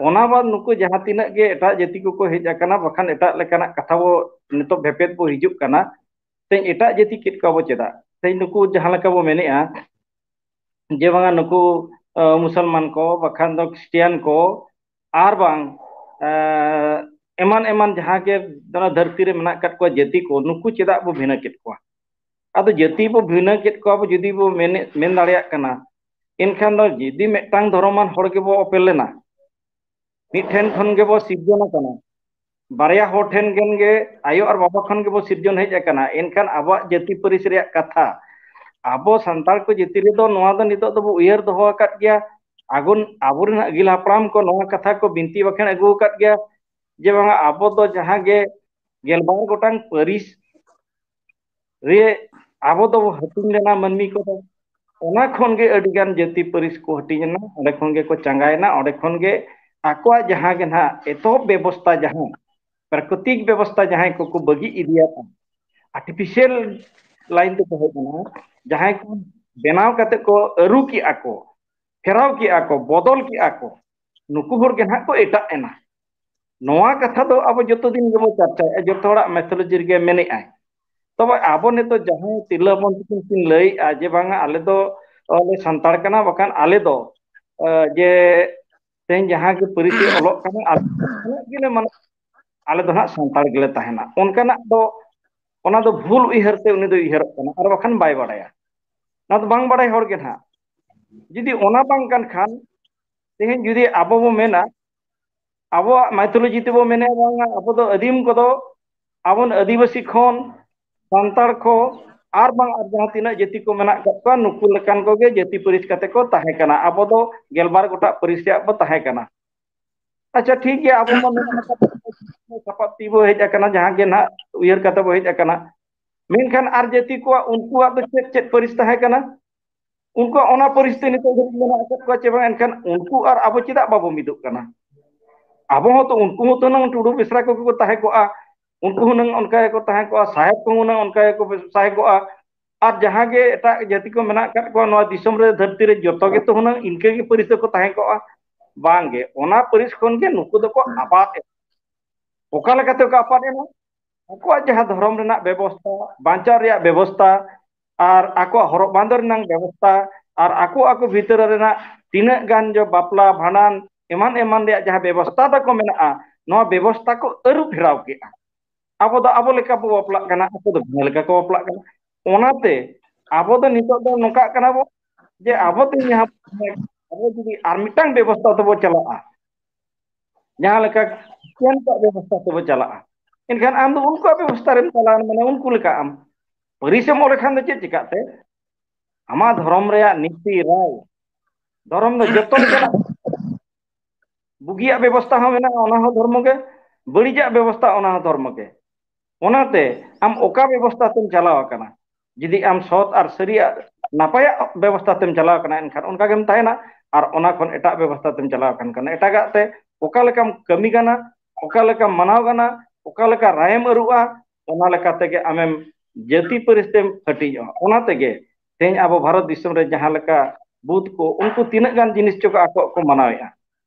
ᱚᱱᱟ ᱵᱟᱫ ᱱᱩᱠᱩ ᱡᱟᱦᱟᱸ ᱛᱤᱱᱟᱹᱜ ᱜᱮ ᱮᱴᱟᱜ ᱡᱟᱹᱛᱤ ᱠᱚᱠᱚ ᱦᱮᱡ ᱟᱠᱟᱱᱟ, ᱵᱟᱠᱷᱟᱱ ᱮᱴᱟᱜ ᱞᱮᱠᱟᱱᱟᱜ ᱠᱟᱛᱷᱟ ᱵᱚ ᱱᱤᱛᱚᱜ ᱵᱷᱮᱯᱮᱫ ᱵᱚ ᱦᱤᱡᱩᱜ ᱠᱟᱱᱟ, ᱛᱮᱦᱮᱧ ᱮᱴᱟᱜ ᱡᱟᱹᱛᱤ ᱪᱮᱫ ᱠᱚ ᱟᱵᱚ ᱪᱮᱫᱟᱜ? ᱛᱮᱦᱮᱧ ᱱᱩᱠᱩ ᱡᱟᱦᱟᱸ ᱞᱮᱠᱟ ᱵᱚ ᱢᱮᱱᱮᱜᱼᱟ ᱡᱮ ᱵᱟᱝᱟ ᱱᱩᱠᱩ, ᱟᱸ, ᱢᱩᱥᱚᱞᱢᱟᱱ ᱠᱚ, ᱵᱟᱠᱷᱟᱱ ᱫᱚ ᱠᱷᱨᱤᱥᱴᱤᱭᱟᱱ ᱠᱚ, ᱟᱨ ᱵᱟᱝ, ᱟᱸ, ᱮᱢᱟᱱ ᱮᱢᱟᱱ ᱡᱟᱦᱟᱸ ᱜᱮ ᱱᱚᱣᱟ ᱫᱷᱟᱹᱨᱛᱤ ᱨᱮ ᱢᱮᱱᱟᱜ ᱟᱠᱟᱫ ᱠᱚᱣᱟ ᱡᱟᱹᱛᱤ ᱠᱚ, ᱱᱩᱠᱩ ᱪᱮᱫᱟᱜ ᱵᱚ ᱵᱷᱤᱱᱟᱹ ᱠᱮᱫ ᱠᱚᱣᱟ? ᱟᱫᱚ ᱡᱟᱹᱛᱤ ᱵᱚ ᱵᱷᱤᱱᱟᱹ ᱠᱮᱫ ᱠᱚᱣᱟ ᱵᱚ ᱡᱩᱫᱤ ᱵᱚ ᱢᱮᱱᱮᱫ, ᱢᱮᱱ ᱫᱟᱲᱮᱭᱟᱜ ᱠᱟᱱᱟ, ᱮᱱᱠᱷᱟᱱ ᱫᱚ ᱡᱩᱫᱤ ᱢᱤᱫᱴᱟᱝ ᱫᱷᱚᱨᱚᱢᱟᱱ ᱦᱚᱲ ᱜᱮᱵᱚ ᱚᱯᱮᱞ ᱞᱮᱱᱟ, ᱢᱤᱫ ᱴᱷᱮᱱ ᱠᱷᱚᱱ ᱜᱮᱵᱚ ᱥᱤᱨᱡᱚᱱ ᱟᱠᱟᱱᱟ, ᱵᱟᱨᱭᱟ ᱦᱚᱲ ᱴᱷᱮᱱ ᱜᱮ, ᱟᱭᱳ ᱟᱨ ᱵᱟᱵᱟ ᱠᱷᱚᱱ ᱜᱮᱵᱚ ᱥᱤᱨᱡᱚᱱ ᱦᱮᱡ ᱟᱠᱟᱱᱟ, ᱮᱱᱠᱷᱟᱱ ᱟᱵᱚᱣᱟᱜ ᱡᱟᱹᱛᱤ ᱯᱟᱹᱨᱤᱥ ᱨᱮᱭᱟᱜ ᱠᱟᱛᱷᱟ, ᱟᱵᱚ ᱥᱟᱱᱛᱟᱲ ᱠᱚ ᱡᱟᱹᱛᱤ ᱨᱮᱫᱚ ᱱᱚᱣᱟ ᱫᱚ ᱱᱤᱛᱚᱜ ᱫᱚᱵᱚ ᱩᱭᱦᱟᱹᱨ ᱫᱚᱦᱚ ᱟᱠᱟᱫ ᱜᱮᱭᱟ᱾ ᱟᱵᱚ, ᱟᱵᱚᱨᱮᱱ ᱟᱹᱜᱤᱞ ᱦᱟᱯᱲᱟᱢ ᱠᱚ ᱱᱚᱣᱟ ᱠᱟᱛᱷᱟ ᱠᱚ ᱵᱤᱱᱛᱤ ᱵᱟᱠᱷᱮᱬ ᱟᱹᱜᱩ ᱟᱠᱟᱫ ᱜᱮᱭᱟ ᱡᱮ ᱵᱟᱝᱟ ᱟᱵᱚ ᱫᱚ ᱡᱟᱦᱟᱸ ᱜᱮ ᱜᱮᱞᱵᱟᱨ ᱜᱚᱴᱟᱝ ᱯᱟᱹᱨᱤᱥ ᱨᱮ ᱟᱵᱚ ᱫᱚ ᱦᱟᱹᱴᱤᱧ ᱞᱮᱱᱟ ᱢᱟᱹᱱᱢᱤ ᱠᱚᱫᱚ, ᱚᱱᱟ ᱠᱷᱚᱱ ᱜᱮ ᱟᱹᱰᱤ ᱜᱟᱱ ᱡᱟᱹᱛᱤ ᱯᱟᱹᱨᱤᱥ ᱠᱚ ᱦᱟᱹᱴᱤᱧ ᱮᱱᱟ, ᱚᱸᱰᱮ ᱠᱷᱚᱱ ᱜᱮᱠᱚ ᱪᱟᱸᱜᱟᱭᱮᱱᱟ, ᱚᱸᱰᱮ ᱠᱷᱚᱱ ᱜᱮ ᱟᱠᱚᱣᱟᱜ ᱡᱟᱦᱟᱸ ᱜᱮ ᱱᱟᱦᱟᱜ ᱮᱛᱚᱦᱚᱵ ᱵᱮᱵᱚᱥᱛᱷᱟ, ᱡᱟᱦᱟᱸ ᱯᱨᱟᱠᱨᱤᱛᱤᱠ ᱵᱮᱵᱚᱥᱛᱷᱟ ᱡᱟᱦᱟᱸᱭ ᱠᱚᱠᱚ ᱵᱟᱹᱜᱤ ᱤᱫᱤᱭᱟᱫᱼᱟ, ᱟᱨᱴᱤᱯᱷᱤᱥᱤᱭᱟᱞ ᱞᱟᱭᱤᱱ ᱛᱮᱠᱚ ᱦᱮᱡ ᱮᱱᱟ, ᱡᱟᱦᱟᱸᱭ ᱠᱚ ᱵᱮᱱᱟᱣ ᱠᱟᱛᱮ ᱠᱚ ᱟᱹᱨᱩ ᱠᱮᱜᱼᱟ ᱠᱚ, ᱯᱷᱮᱨᱟᱣ ᱠᱮᱜᱼᱟ ᱠᱚ, ᱵᱚᱫᱚᱞ ᱠᱮᱜᱼᱟ ᱠᱚ, ᱱᱩᱠᱩ ᱦᱚᱲ ᱜᱮ ᱱᱟᱦᱟᱜ ᱠᱚ ᱮᱴᱟᱜ ᱮᱱᱟ᱾ ᱱᱚᱣᱟ ᱠᱟᱛᱷᱟ ᱫᱚ ᱟᱵᱚ ᱡᱚᱛᱚ ᱫᱤᱱ ᱜᱮᱵᱚ ᱪᱟᱨᱪᱟᱭᱮᱫᱼᱟ, ᱡᱚᱛᱚ ᱦᱚᱲᱟᱜ ᱢᱮᱛᱷᱳᱞᱚᱡᱤ ᱨᱮᱜᱮ ᱢᱮᱱᱮᱜᱼᱟᱭ᱾ ᱛᱚᱵᱮ ᱟᱵᱚ ᱱᱤᱛᱚᱜ ᱡᱟᱦᱟᱸᱭ ᱛᱤᱨᱞᱟᱹ ᱦᱚᱯᱚᱱ ᱛᱟᱹᱠᱤᱱ ᱠᱤᱱ ᱞᱟᱹᱭᱮᱜᱼᱟ ᱡᱮ ᱵᱟᱝᱟ ᱟᱞᱮ ᱫᱚ, ᱟᱞᱮ ᱥᱟᱱᱛᱟᱲ ᱠᱟᱱᱟ, ᱵᱟᱠᱷᱟᱱ ᱟᱞᱮ ᱫᱚ, ᱮ, ᱡᱮ ᱛᱮᱦᱮᱧ ᱡᱟᱦᱟᱸ ᱜᱮ ᱯᱟᱹᱨᱤᱥ ᱛᱮ ᱚᱞᱚᱜ ᱠᱟᱱᱟ, ᱟᱞᱮ ᱫᱚ ᱥᱟᱱᱛᱟᱲ ᱜᱮᱞᱮ ᱢᱟᱱᱟᱣ, ᱟᱞᱮ ᱫᱚ ᱱᱟᱦᱟᱜ ᱥᱟᱱᱛᱟᱲ ᱜᱮᱞᱮ ᱛᱟᱦᱮᱱᱟ, ᱚᱱᱠᱟᱱᱟᱜ ᱫᱚ, ᱚᱱᱟ ᱫᱚ ᱵᱷᱩᱞ ᱩᱭᱦᱟᱹᱨ ᱛᱮ ᱩᱱᱤ ᱫᱚᱭ ᱩᱭᱦᱟᱹᱨᱚᱜ ᱠᱟᱱᱟ, ᱟᱨ ᱵᱟᱠᱷᱟᱱ ᱵᱟᱭ ᱵᱟᱲᱟᱭᱟ᱾ ᱚᱱᱟ ᱫᱚ ᱵᱟᱝ ᱵᱟᱲᱟᱭ ᱦᱚᱲ ᱜᱮ ᱱᱟᱦᱟᱜ᱾ ᱡᱩᱫᱤ ᱚᱱᱟ ᱵᱟᱝ ᱠᱟᱱ ᱠᱷᱟᱱ, ᱛᱮᱦᱮᱧ ᱡᱩᱫᱤ ᱟᱵᱚ ᱵᱚ ᱢᱮᱱᱟ, ᱟᱵᱚᱣᱟᱜ ᱢᱟᱭᱛᱷᱳᱞᱚᱡᱤ ᱛᱮᱵᱚ ᱢᱮᱱᱮᱫᱼᱟ ᱵᱟᱝᱟ ᱟᱵᱚ ᱫᱚ ᱟᱹᱫᱤᱢ ᱠᱚᱫᱚ ᱟᱵᱚᱱ ᱟᱹᱫᱤᱵᱟᱹᱥᱤ ᱠᱷᱚᱱ ᱥᱟᱱᱛᱟᱲ ᱠᱚ ᱟᱨ ᱵᱟᱝ ᱟᱨ ᱡᱟᱦᱟᱸ ᱛᱤᱱᱟᱹᱜ ᱡᱟᱹᱛᱤ ᱠᱚ ᱢᱮᱱᱟᱜ ᱟᱠᱟᱫ ᱠᱚᱣᱟ, ᱱᱩᱠᱩ ᱞᱮᱠᱟᱱ ᱠᱚᱜᱮ ᱡᱟᱹᱛᱤ ᱯᱟᱹᱨᱤᱥ ᱠᱟᱛᱮ ᱠᱚ ᱛᱟᱦᱮᱸ ᱠᱟᱱᱟ᱾ ᱟᱵᱚ ᱫᱚ ᱜᱮᱞᱵᱟᱨ ᱜᱚᱴᱟᱝ ᱯᱟᱹᱨᱤᱥ ᱨᱮᱭᱟᱜ ᱵᱚ ᱛᱟᱦᱮᱸ ᱠᱟᱱᱟ᱾ ᱟᱪᱪᱷᱟ, ᱴᱷᱤᱠ ᱜᱮᱭᱟ, ᱟᱵᱚ ᱢᱟ ᱱᱚᱣᱟ ᱥᱟᱯᱟᱵ ᱛᱤ ᱵᱚ ᱦᱮᱡ ᱟᱠᱟᱱᱟ, ᱡᱟᱦᱟᱸ ᱜᱮ ᱱᱟᱦᱟᱜ ᱩᱭᱦᱟᱹᱨ ᱠᱟᱛᱮ ᱵᱚ ᱦᱮᱡ ᱟᱠᱟᱱᱟ᱾ ᱢᱮᱱᱠᱷᱟᱱ ᱟᱨ ᱡᱟᱹᱛᱤ ᱠᱚᱣᱟᱜ, ᱩᱱᱠᱩᱣᱟᱜ ᱫᱚ ᱪᱮᱫ ᱪᱮᱫ ᱯᱟᱹᱨᱤᱥ ᱛᱟᱦᱮᱸ ᱠᱟᱱᱟ? ᱩᱱᱠᱩᱣᱟᱜ ᱚᱱᱟ ᱯᱟᱹᱨᱤᱥ ᱛᱮ ᱱᱤᱛᱚᱜ ᱫᱷᱟᱹᱵᱤᱡ ᱢᱮᱱᱟᱜ ᱟᱠᱟᱫ ᱠᱚᱣᱟ ᱪᱮ ᱵᱟᱝ? ᱮᱱᱠᱷᱟᱱ ᱩᱱᱠᱩ ᱟᱨ ᱟᱵᱚ ᱪᱮᱫᱟᱜ ᱵᱟᱵᱚ ᱢᱤᱫᱚᱜ ᱠᱟᱱᱟ? ᱟᱵᱚ ᱦᱚᱸᱛᱚ, ᱩᱱᱠᱩ ᱦᱚᱸᱛᱚ ᱦᱩᱱᱟᱹᱝ ᱴᱩᱰᱩ ᱵᱮᱥᱨᱟ ᱠᱚᱜᱮ ᱠᱚ ᱛᱟᱦᱮᱸ ᱠᱚᱜᱼᱟ, ᱩᱱᱠᱩ ᱦᱩᱱᱟᱹᱝ ᱚᱱᱠᱟ ᱜᱮᱠᱚ ᱛᱟᱦᱮᱸ ᱠᱚᱜᱼᱟ, ᱥᱟᱦᱮᱵᱽ ᱠᱚ ᱦᱩᱱᱟᱹᱝ ᱚᱱᱠᱟ ᱜᱮᱠᱚ ᱥᱟᱦᱮ ᱠᱚᱜᱼᱟ᱾ ᱟᱨ ᱡᱟᱦᱟᱸ ᱜᱮ ᱮᱴᱟᱜ ᱡᱟᱹᱛᱤ ᱠᱚ ᱢᱮᱱᱟᱜ ᱟᱠᱟᱫ ᱠᱚᱣᱟ ᱱᱚᱣᱟ ᱫᱤᱥᱚᱢ ᱨᱮ, ᱫᱷᱟᱹᱨᱛᱤ ᱨᱮ, ᱡᱚᱛᱚ ᱜᱮᱛᱚ ᱦᱩᱱᱟᱹᱝ ᱤᱱᱠᱟᱹ ᱜᱮ ᱯᱟᱹᱨᱤᱥ ᱫᱚᱠᱚ ᱛᱟᱦᱮᱸ ᱠᱚᱜᱼᱟ? ᱵᱟᱝ ᱜᱮ, ᱚᱱᱟ ᱯᱟᱹᱨᱤᱥ ᱠᱷᱚᱱ ᱜᱮ ᱱᱩᱠᱩ ᱫᱚᱠᱚ ᱟᱯᱟᱫ ᱮᱱᱟ᱾ ᱚᱠᱟ ᱞᱮᱠᱟᱛᱮ ᱠᱚ ᱟᱯᱟᱫ ᱮᱱᱟ? ᱟᱠᱚᱣᱟᱜ ᱡᱟᱦᱟᱸ ᱫᱷᱚᱨᱚᱢ ᱨᱮᱱᱟᱜ ᱵᱮᱵᱚᱥᱛᱷᱟ, ᱵᱟᱧᱪᱟᱣ ᱨᱮᱭᱟᱜ ᱵᱮᱵᱚᱥᱛᱷᱟ, ᱟᱨ ᱟᱠᱚᱣᱟᱜ ᱦᱚᱨᱚᱜ ᱵᱟᱸᱫᱮ ᱨᱮᱱᱟᱜ ᱵᱮᱵᱚᱥᱛᱷᱟ, ᱟᱨ ᱟᱠᱚ ᱟᱠᱚ ᱵᱷᱤᱛᱟᱹᱨ ᱨᱮᱱᱟᱜ ᱛᱤᱱᱟᱹᱜ ᱜᱟᱱ ᱡᱚ ᱵᱟᱯᱞᱟ, ᱵᱷᱟᱸᱰᱟᱱ, ᱮᱢᱟᱱ ᱮᱢᱟᱱ ᱨᱮᱭᱟᱜ ᱡᱟᱦᱟᱸ ᱵᱮᱵᱚᱥᱛᱷᱟ ᱛᱟᱠᱚ ᱢᱮᱱᱟᱜᱼᱟ, ᱱᱚᱣᱟ ᱵᱮᱵᱚᱥᱛᱷᱟ ᱠᱚ ᱟᱹᱨᱩ ᱯᱷᱮᱨᱟᱣ ᱠᱮᱫᱼᱟ᱾ ᱟᱵᱚ ᱫᱚ ᱟᱵᱚ ᱞᱮᱠᱟ ᱵᱚ ᱵᱟᱯᱞᱟᱜ ᱠᱟᱱᱟ, ᱟᱠᱚ ᱫᱚ ᱵᱷᱤᱱᱟᱹ ᱞᱮᱠᱟ ᱠᱚ ᱵᱟᱯᱞᱟᱜ ᱠᱟᱱᱟ᱾ ᱚᱱᱟᱛᱮ ᱟᱵᱚ ᱫᱚ ᱱᱤᱛᱚᱜ ᱫᱚ ᱱᱚᱝᱠᱟᱜ ᱠᱟᱱᱟ ᱵᱚ ᱡᱮ ᱟᱵᱚ ᱛᱮ ᱡᱟᱦᱟᱸ, ᱟᱵᱚ ᱡᱩᱫᱤ ᱟᱨ ᱢᱤᱫᱴᱟᱝ ᱵᱮᱵᱚᱥᱛᱷᱟ ᱛᱮᱵᱚ ᱪᱟᱞᱟᱜᱼᱟ, ᱡᱟᱦᱟᱸ ᱞᱮᱠᱟ ᱠᱷᱨᱤᱥᱴᱤᱭᱟᱱ ᱠᱚᱣᱟᱜ ᱵᱮᱵᱚᱥᱛᱷᱟ ᱛᱮᱵᱚ ᱪᱟᱞᱟᱜᱼᱟ, ᱮᱱᱠᱷᱟᱱ ᱟᱢ ᱫᱚ ᱩᱱᱠᱩᱣᱟᱜ ᱵᱮᱵᱚᱥᱛᱷᱟ ᱨᱮᱢ ᱪᱟᱞᱟᱣ ᱮᱱᱟ, ᱢᱟᱱᱮ ᱩᱱᱠᱩ ᱞᱮᱠᱟ ᱟᱢ ᱯᱟᱹᱨᱤᱥ ᱮᱢ ᱚᱞ ᱞᱮᱠᱷᱟᱱ ᱫᱚ ᱪᱮᱫ ᱪᱤᱠᱟᱹᱜ ᱛᱮ? ᱟᱢᱟᱜ ᱫᱷᱚᱨᱚᱢ ᱨᱮᱭᱟᱜ ᱱᱤᱛᱤ ᱨᱟᱭ, ᱫᱷᱚᱨᱚᱢ ᱫᱚ ᱡᱚᱛᱚ ᱞᱮᱠᱟᱱᱟᱜ, ᱵᱩᱜᱤᱭᱟᱜ ᱵᱮᱵᱚᱥᱛᱷᱟ ᱦᱚᱸ ᱢᱮᱱᱟᱜᱼᱟ, ᱚᱱᱟ ᱦᱚᱸ ᱫᱷᱚᱨᱢᱚ ᱜᱮ, ᱵᱟᱹᱲᱤᱡᱟᱜ ᱵᱮᱵᱚᱥᱛᱷᱟ, ᱚᱱᱟ ᱦᱚᱸ ᱫᱷᱚᱨᱢᱚ ᱜᱮ᱾ ᱚᱱᱟᱛᱮ ᱟᱢ ᱚᱠᱟ ᱵᱮᱵᱚᱥᱛᱷᱟ ᱛᱮᱢ ᱪᱟᱞᱟᱣ ᱟᱠᱟᱱᱟ, ᱡᱩᱫᱤ ᱟᱢ ᱥᱚᱛ ᱟᱨ ᱥᱟᱹᱨᱤᱭᱟᱜ ᱱᱟᱯᱟᱭᱟᱜ ᱵᱮᱵᱚᱥᱛᱷᱟ ᱛᱮᱢ ᱪᱟᱞᱟᱣ ᱟᱠᱟᱱᱟ, ᱮᱱᱠᱷᱟᱱ ᱚᱱᱠᱟ ᱜᱮᱢ ᱛᱟᱦᱮᱱᱟ᱾ ᱟᱨ ᱚᱱᱟ ᱠᱷᱚᱱ ᱮᱴᱟᱜ ᱵᱮᱵᱚᱥᱛᱷᱟ ᱛᱮᱢ ᱪᱟᱞᱟᱣ ᱟᱠᱟᱱ ᱠᱷᱟᱱ ᱮᱴᱟᱜᱟᱜ ᱛᱮ ᱚᱠᱟ ᱞᱮᱠᱟᱢ ᱠᱟᱹᱢᱤ ᱠᱟᱱᱟ, ᱚᱠᱟ ᱞᱮᱠᱟᱢ ᱢᱟᱱᱟᱣ ᱠᱟᱱᱟ, ᱚᱠᱟ ᱞᱮᱠᱟ ᱨᱟᱭᱮᱢ ᱟᱹᱨᱩᱜᱼᱟ, ᱚᱱᱟ ᱞᱮᱠᱟ ᱛᱮᱜᱮ ᱟᱢᱮᱢ ᱡᱟᱹᱛᱤ ᱯᱟᱹᱨᱤᱥ ᱛᱮᱢ ᱦᱟᱹᱴᱤᱧᱚᱜᱼᱟ᱾ ᱚᱱᱟ ᱛᱮᱜᱮ ᱛᱮᱦᱮᱧ ᱟᱵᱚ ᱵᱷᱟᱨᱚᱛ ᱫᱤᱥᱚᱢ ᱨᱮ ᱡᱟᱦᱟᱸ ᱞᱮᱠᱟ ᱵᱩᱫᱷ ᱠᱚ, ᱩᱱᱠᱩ ᱛᱤᱱᱟᱹᱜ ᱜᱟᱱ ᱡᱤᱱᱤᱥ ᱪᱚ ᱠᱚ ᱟᱠᱚᱣᱟᱜ ᱠᱚ ᱢᱟᱱᱟᱣᱮᱫᱼᱟ᱾